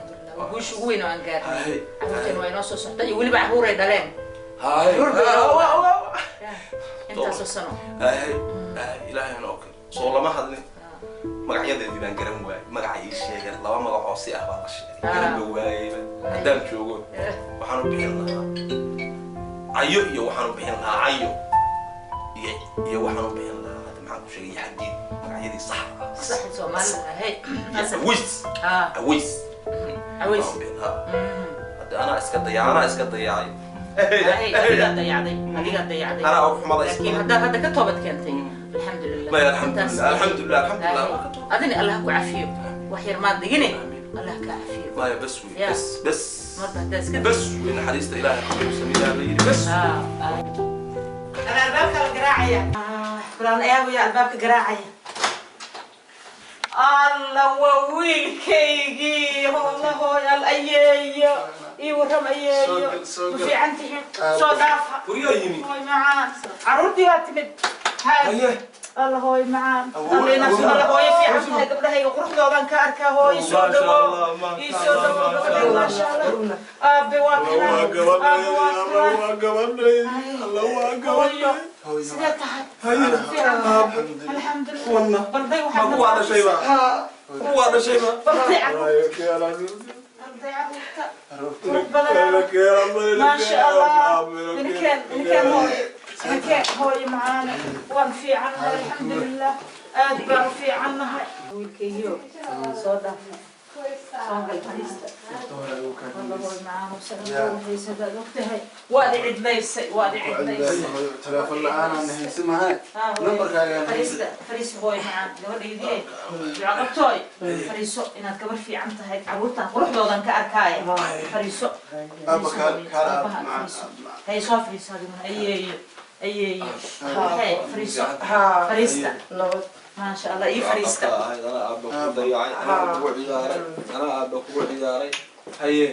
guusha ugu weyn oo aan gaarnay carruurteena waa inoo soo socda iyo weliba carruuray dhaleen intaasoo sano ilaahay inoo keeno soo lama hadlin magacyadeedii baan garan waayey magaca ii sheegeen laba magac oo si ah baa la sheegay garanba waayeyba haddaan joogo waxaan u bixin lahaa cayo iyo waxaan u bixin lahaa cayo iyo waxaan u bixin lahaa hadda maxaan ku sheegay xadiid magacyadii saxda ah sax Soomaalida hey aways aways aways hadda anaa iska dayacay Adigaa dayacday, adigaa dayacday. Anaa og xumada. Laakiin haddaad hadda ka toobad keentay, alxamdulilah. Maya, alxamdulilah, alxamdulilah, alxamdulilah. Adina Allah ku cafiyo, wax yar maad dhigine, Allah kaa cafiyo. Maya, bas wey. Ya. Bas, bas. Marba haddaa iska bas wey, naxariista Ilaahay qabuu sameeyaa la yidhi, bas. Ana albaabka la garaacaya, fulaan eegaya albaabka garaacaya. Alla, waa wiilkaygii! Hola hooy, al ayeeyo, ii warram ayeeyo, ma fiican tihiin? Soo dhaafa. Guryaa yimi. Hooy macaan, carruurtii baa timid. Haye. Alla hooy macaan, alla inaad alla hooyo fiican tahay, gabdhahayga quruxdoodaan ka arkaa. Hooyo, soo dhawo, ii soo dhawo gabadhayga. Maasha Allah, aabe waa kanaa, aabe waa kanaa. Hooyo, sidee tahay? Fiican tahay, alxamdulilah. Balday waxaad Ma kuwaa dhashayba? Kuwaa dhashayba? Balday carruurta, balday carruurta qurux badanaa, maasha Allah. Ninkeen, ninkeen hooyo, ninkeen hooyo macaane, waan fiicannahay, alxamdulilah, aad baan u fiicannahay. Wiilkaygiio, soo dhaafa, soo gal, fariista. Walla hooyo macaan, haysa ogtahay, waad i cidlaysay, waad i cidlaysay. Telefoon la'aan aan haysan mahay nambarkaaga. Fariista, fariiso hooyo macaan, gabadhaydii duca qabtooy, fariiso. Inaad gabar fiican tahay carruurtan quruxdoodan ka arkaaya. Fariiso. Aabba, kaal, aabba, Aabbaha, macaan. Fariiso, hay, soo fariiso adiguna. Ayeeyo, ayeeyo, waxay fariiso, fariista. Nabad. Maasha Allah, ii fariista. Anaa aabba kugu dayacay, anaa kugu ciyaaray, anaa aabba kugu ciyaaray. Haye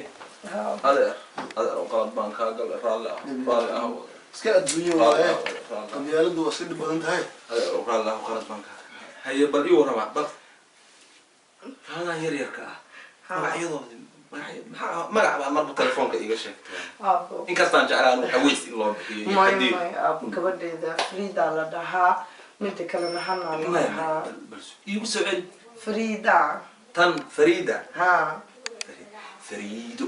adeer, adeer, qalad baan kaa galay, raalli ah, raalli ah. Iska adduunyo waaye, qabyaaladdu waa iska dhib badan tahay. Adeer, raalli ah, qalad baan kaa. Haye, bal ii warrama, bal raaladan yar yarka ah magacyadoodi, magacyo maxaa magac baa marba telefoonka iiga sheegtay? Aabo. Inkastaan jeclaa anu xaweys in loo bixiyo iyo May. xadiid. May aabo, gabadheeda Frida la dhahaa, midda kalena Hanaa la Maya, dhahaa. Bal iigu soo celi. Frida. Tan Farida? Ha. Fariido,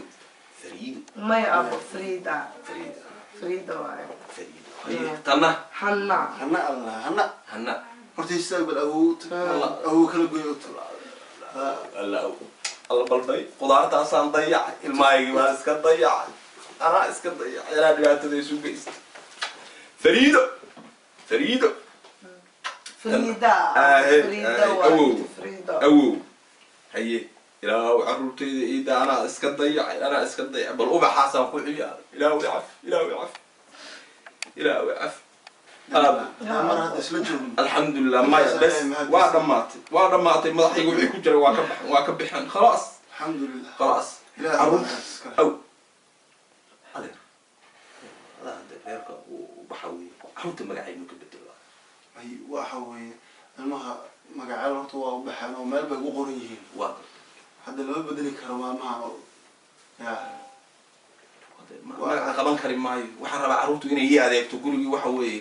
Fariido. May aabo, Frida. Farida. Frida waaye. Fariido. Haye, tanna? Hanna. Hana Allah, hana. Hanna. Horta istaag bal, awow, awow kala goyo. Alla, alla, balday qudaartaasaan dayacay, ilmahaygii baan iska dayacay, anaa iska dayacay, anaa dhibaatada isu geystay. Fariido, Fariido. Frida. Aahe. Frida. Aahe. Waaye. Awow. Frida. Awow, haye, Ilaahu carruurtayda iida, anaa iska dayacay, anaa iska dayacay. Bal ubaxaasaan ku ciyaaray. Ilaahu caf, Ilaahu caf, Ilaahu caf. Aab. Mar hadda isla joogno. Alxamdulilah. Maya, bes, waa dhammaatay, waa dhammaatay. Madaxayga wixii ku jiray waa ka baxan, waa ka bixan, khalaas. Alxamdulilah. Khalaas. Ilaahay carruur iskale. Aw adeer, adaa hadde reerka uu baxa weeye, carruurta magacaynu ka bedelo. Ay, waxa weeye ilmaha magacaal horta waa u baxeen oo meel bay ugu qoran yihiin. Waa. Hadda lama bedeli karo maalmahan oo ya. Magaca qaban kari maayo. Waxaan rabaa carruurtu inay ii adeegto gurigii. Waxa weeye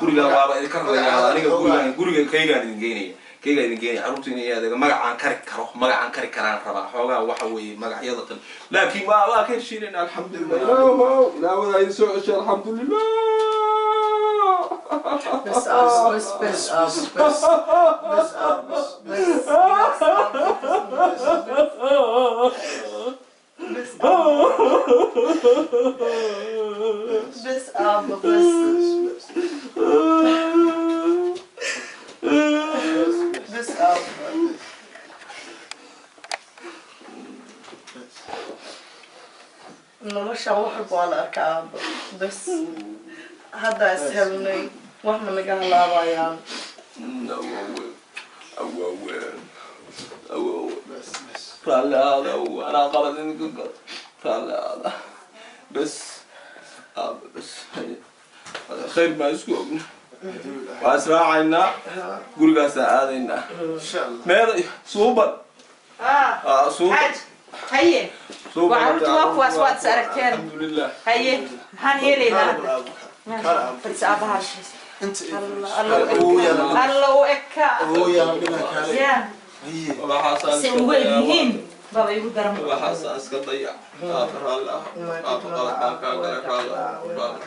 gurigaan waaba idinka rarayaa aniga, gurigaan, guriga kaygaan idin geynaya, kaygaan idin geynaya. Carruurtu inay ii adeego, magacaan kari karo, magacaan kari karaan rabaa. Xoogaa waxa weeye magacyada tan, laakiin waa ka heshiinayna, alxamdulilah. Ilaahow, ilaawadaa idin soo ceshay, alxamdulilah. Bes aabo, bes, bes aabo, bes, bes aabo, bes, bes aabo, bes, bes aabo, bes, bes aabo. Nolosha wax walba waa la arkaa aabo, bes hadda is helnay, wax ma naga halaabayaan. Awowe, awowe, awowe, raalli aada awowe, anaa qalad idinka gal, raalli aada. Bes aaba, bes. Haye, khayr baan isku ogna, waa israacaynaa, gurigaasaa aadaynaa. Meeda suuban. Ah. Suuban. Xaaj, haye. Suuban. Waa carruurta, waa kuwaas, waad is aragteen. Alxamdulilah. Haye, maxaan yeelaynaa hadda? Fadhiis aabaha. Alla u eka ya se ugu eg yihiin baba igu daran. Waxaasaan iska dayac aaba, raalli ah aaba, qalad baan kaa galay, raalli ah, raalli.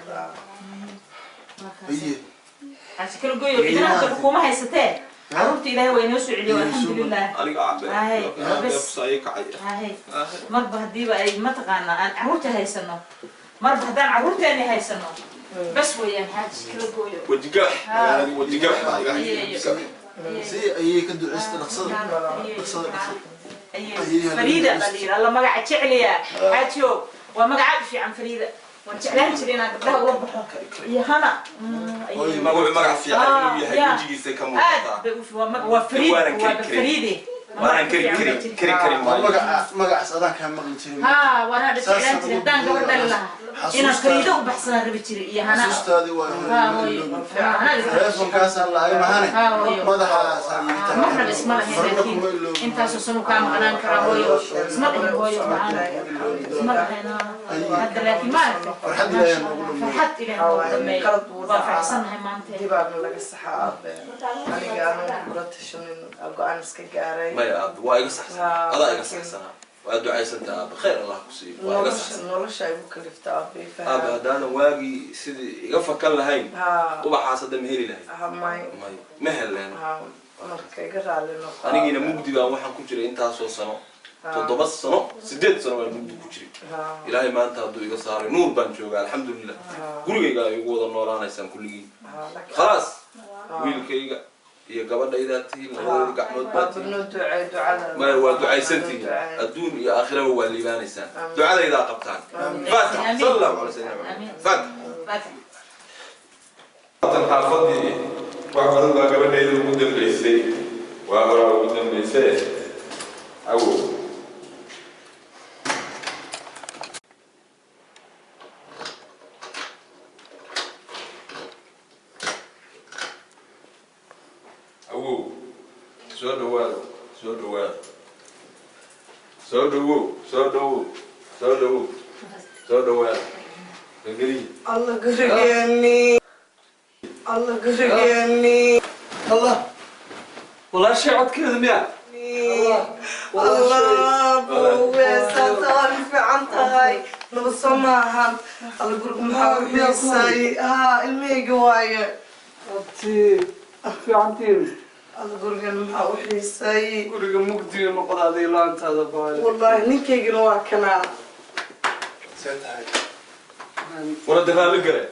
Xaaji kala goyo, cidina hadda xukuuma haysatee, carruurta Ilaahay waa inoo soo celiyo, alxamdulilah. Aniga Haye, cabe bes. kusaayo kacaya. Haye, marba haddiiba ay mataqaanaa aan carruurta haysano. Marba haddaan carruurteeni haysano bas weeyaan, xaaji kala gooyo. Wajigax, wajigax. Si ayay ka duceysta, dhaqsada, dhaqsada, dhaqsada. Fariida baa la yidhi. Alla, magaca jecliya, xaajiyo, waa magacaad u fiican. Fariida waan jeclaan jiray inaan gabdhaha ula baxo iyo Hana. Magacu magac fiican inuu yahay wejigiisa ka muuqataa. Aad bay u waa Fariid. Waanan kari waa karin. Fariide. Waanan kari kari kari kari maayo. Magacaas adaan kaa maqli jirin. Ha, waana jeclaan jiray haddaan gabadh dhali lahaa inaan Fariido u baxsanaan rabi jiray iyo Hana. Xasuustaadii waa. Ha, hooyo. Telefonkaasaan lahay mahane. Ha, hooyo. Madaxaasaan ii tahay. Marnaba isma lahayn, laakiin intaasoo sanu kaa maqnaan karaa, hooyo, isma dhihin, hooyo macaan, isma lahayn. Hadda laakiin ma aragtay? Farxad Ilaahay noogu dhameeyo. Farxad Ilaahay noogu dhameeyo. Qalad wuu waa dhacaa. Faraxsannahay maanta. Dibaadna laga saxaa, aabe. Aniga anuu kula tashanin go-aan iska gaaray. Maya aabe, waa iga saxsan, adaa iga saxsanaa. Waa ducaysanta aabe, khayr Allah ku siiyo, waa iga Nolosha saxsan. Nolosha ay igu kalifta, aabe. Aabe, haddaanan waagii sidii iga fakan lahayn, ubaxaas hadda ma heli lahayn. Ha, may. May, ma heleen. Ha, marka iga raali noqo. Anigiina mugdi baan waxaan ku jiray intaasoo sano, 7 sano, 8 sano baan mugdi ku jiray. Ilaahay maanta hadduu iga saaray, nuur baan joogaa, alxamdulilah. Gurigayga ay ugu wada noolaanaysaan kulligiin. Khalaas, wiilkayga iyo gabadhaydaa tihiin, labadooda gacmood baa tihiin. Noo ducee, ducada. Maya, waa ducaysantihiin, adduun iyo aakhiraba waa liibaanaysaan, ducadaydaa qabtaan. Faatix, sal allahu calaa sayidina Maxamed, faatix. Tan xaafadii wax badan baa gabadhayda ugu dambaysay, waa horaa ugu dambaysay, awow. Awow, soo dhawaada, soo dhawaada, soo dhawow, soo dhawow, soo dhawow, soo dhawaada, gangeliyi. Alla, gurigeeni! Alla, gurigeeni! Allah, walaashay codkeeda miya? Allah, buwe, saata waa fiican tahay, nabad soo maahan? Alla, guriga maxaa u xiisay! Ha, ilmahayga waaye. Abti, fiicantiin? Alla, gurigan maxaa u xiisay! Guriga mugdiga noqda adiga laantaada, baale. Wallaahi ninkaygana waa kanaa. See tahay? Warada, raalli gare,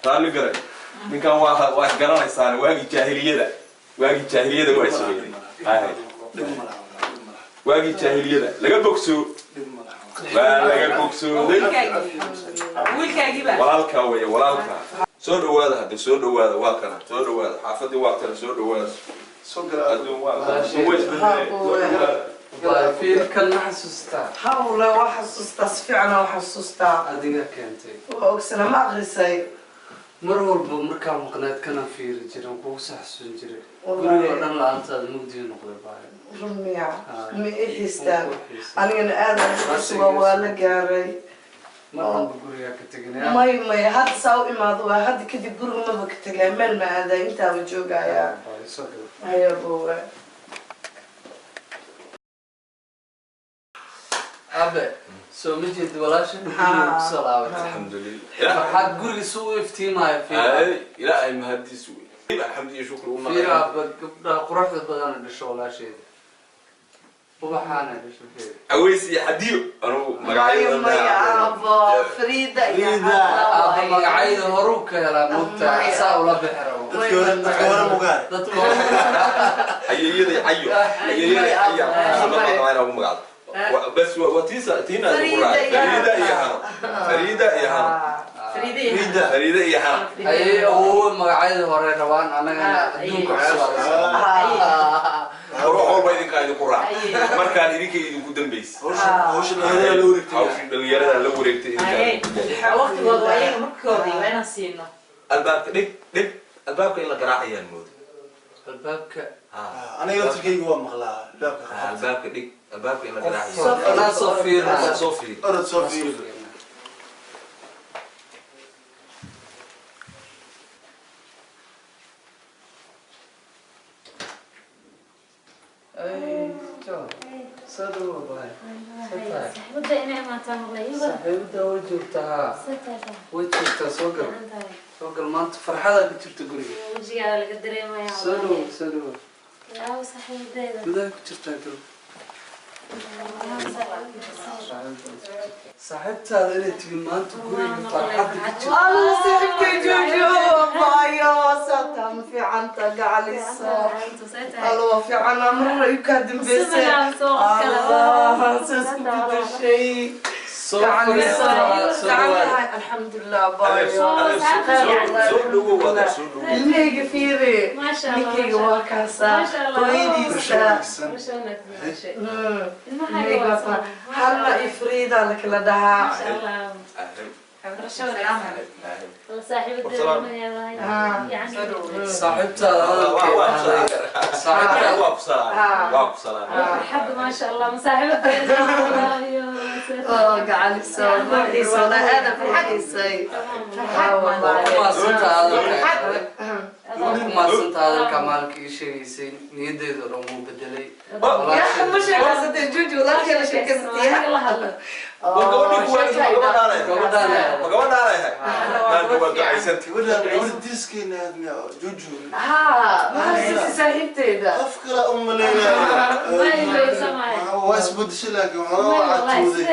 raalli gare. Ninkan waa isgaranaysaan, waagii jaahiliyada, waagii jaahiliyada waa isweyday. Hay, waagii jaahiliyada laga bogsoo, waa laga bogsooday. Wiilkaagiiba. Walaalkaa weeye, walaalkaa. Soo dhawaada hadda, soo dhawaada, waa kana, soo dhawaada, xaafadii waa kana, soo dhawaada. Adduun waa adduun, way isbedeleen. Soo dhawaada. Fiilkan ma xasuustaa? Ha, wallahi waa xasuustaa, si fiican waa xasuustaa. Adiga keentay. Waa ogsana, ma aqrisay? Mar walba markaa maqnayd kana fiiri jiray, kugu soo xasuusin jiray. Wallaahi. Guriga oo dhan la-aantaada mugdiga noqday, baale. Run miya? Ma i xiistaan? Anigana aad aan u sugaa, waa la gaaray. Mar walba gurigaa ka teginaya. May, may, hadda saa u imaado, waa hadda kadib guriga maba ka tegaya, meel ma aaday, intaaba joogayaa. Soo gal. Haya, boowe. Abe, soo ma jeedi walaasha guriga kusoo laabatay? Alxamdulilah. Farxad, guriga suu u iftiimaayo, fiir. Ay, Ilaahay mahadiis wey, alxamdu iyo shukri u Fiir. naqay. Abe, gabdhaha quruxda badana dhasho walaasheeda, ubaxaana dhasho, fiir. Aweys iyo Xadiyo, anugu magacyada. Maya, aabo, Frida iyo Aaba, magacyada horuu ka helaa, moogtaa, saa ula bixi rabo. Dadka hore mugaar. Dadka hore. Ayeeyaday Cayo, ayeeyaday Caya sababta waa inaa ugu magacdo. Bas waa tiisa tiina ugu raacay, Fariida iyo Hano, Fariida iyo Hano. Fariida. Fariida iyo Hano. Ayay awoowe magacyada hore rabaan, annagana adduunka cusub. Hore wax walba idinkaa idinku raac, markaan idinka idinku dambaysay. Hawsha dhalinyarada la wareegtay. Hawshii dhalinyarada la wareegtay idinkaa idinku dambaysay. Waqtigooda waa iyaga, markoodii waa inaan siino. Albaabka dhig, dhig albaabka, in la garaacayaan mooda. Albaabka. Aniga laftirkayga waa maqlaa albaabka. Albaabka dhig, albaabka in la garaacayo. Anaa soo fiirina. Soo fiiri. Orod soo fiiri. Soo dhawow, baay. Saaxiibada inay imaataa maqlay. Saaxiibada way joogtaa, haa, way joogtaa. Soo gal, soo gal, maanta farxadaa ku jirta guriga. Wejigaada laga dareemaya. Soo dhawow, soo dhawow. Yaa saaxiibadayda. Gudaha ku jirtaa, gal. Saaxiibtaada inay timi maanta guriga farxadda ka jirto. Alla saaxiibkay Juju, abaayo, saata ma fiicanta gacaliso. Alla waa fiican, marna igu kaa dambeysay. Allah, saas ku bedeshay. Gacaliso, gacan alxamdulilah abaayo. Ilmahayga fiiri, ninkayga waa kaasaa, hooyadiisa. Ilmahayga waa kaa. Halna iyo Friida la kala dhahaa. Saaxiibtaada hadalkeeda. Farxadda maasha Allah masaaxiibada. Oo gacaliso, magaciisa walaa aad aan ku xiisay. Waa ku mahadsanta hadalka maalinka ii sheegaysay, niyadeyda oo dhan wuu bedelay. Yaa ma sheekaysatay Juju, walaalkay la sheekaysatay. Haa, maxaa saaxiibteyda? Qof kale u maleynaya waa isbedeshay, laakiin waxoogaa waa catuuday.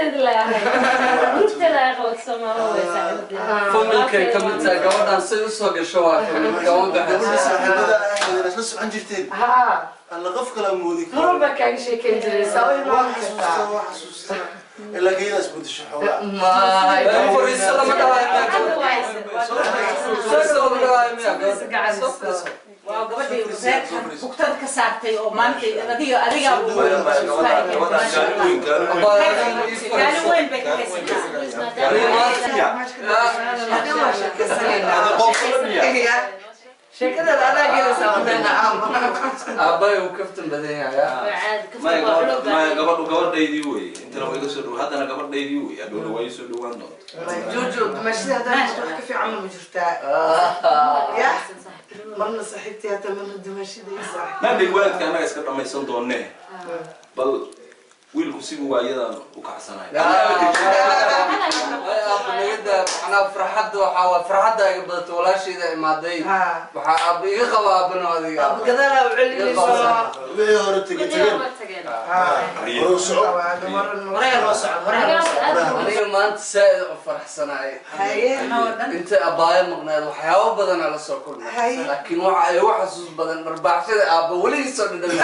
Familkay ka mid tahay gabadhan, say usoo gasho waa kamid gama gabadha baxaysa. Saaxiibada ahayd isla socon jirteen. Haa. Alla qof kale moodi. Mar walba kaaga sheekeyn jiray, saa u waa imaan xasuustaa kartaa. Waa xasuustaa, ilaa geedaa isbedeshay xoogaa. Maay, fariiso lama dhahayo miya gabadha? Fariiso lama dhahayo miya gabadha? Soo fariiso. Waa gabadhii reerkan bugtada ka saartay oo maanta adiga adiga kaalin weyn bay ka haysataa. Hadii waa sheekaysanaynaa. Sheekadaada adaa gelaysaa wadana caama. Aabbahay uu kaftan badan yahay. Maya gabadha, gabadhu gabadhaydii wey, intana waa iga soo dhow, haddana gabadhaydii wey, hadhowna waa ii soo dhowaan doonta. Juju, dumashada haddaan wax ka fiican ma jirtaa? Ya, marna saaxiibtay hata, marna dumashadii saaxiib. Maandhay waalidka annaga iska dhammaysan doonee, bal wiilku siduu waa iyadan u kacsanayo. Aabba nagada, macnaa farxadda waxaa waa farxadda iga badato, walaashayda imaaday. Waxaa aabba iga qaba aabbana adiga. Aabba gadaalaa u celinayso. Wixii hore tege tegeen, hore u soco. Aniga maanta saaid u faraxsanahay. Intay abbaayo maqnayd waxyaabo badanaa la soo kulmay, laakiin waxa igu xasuus badan dharbaaxshada aabba weligiisoo dhadhamay.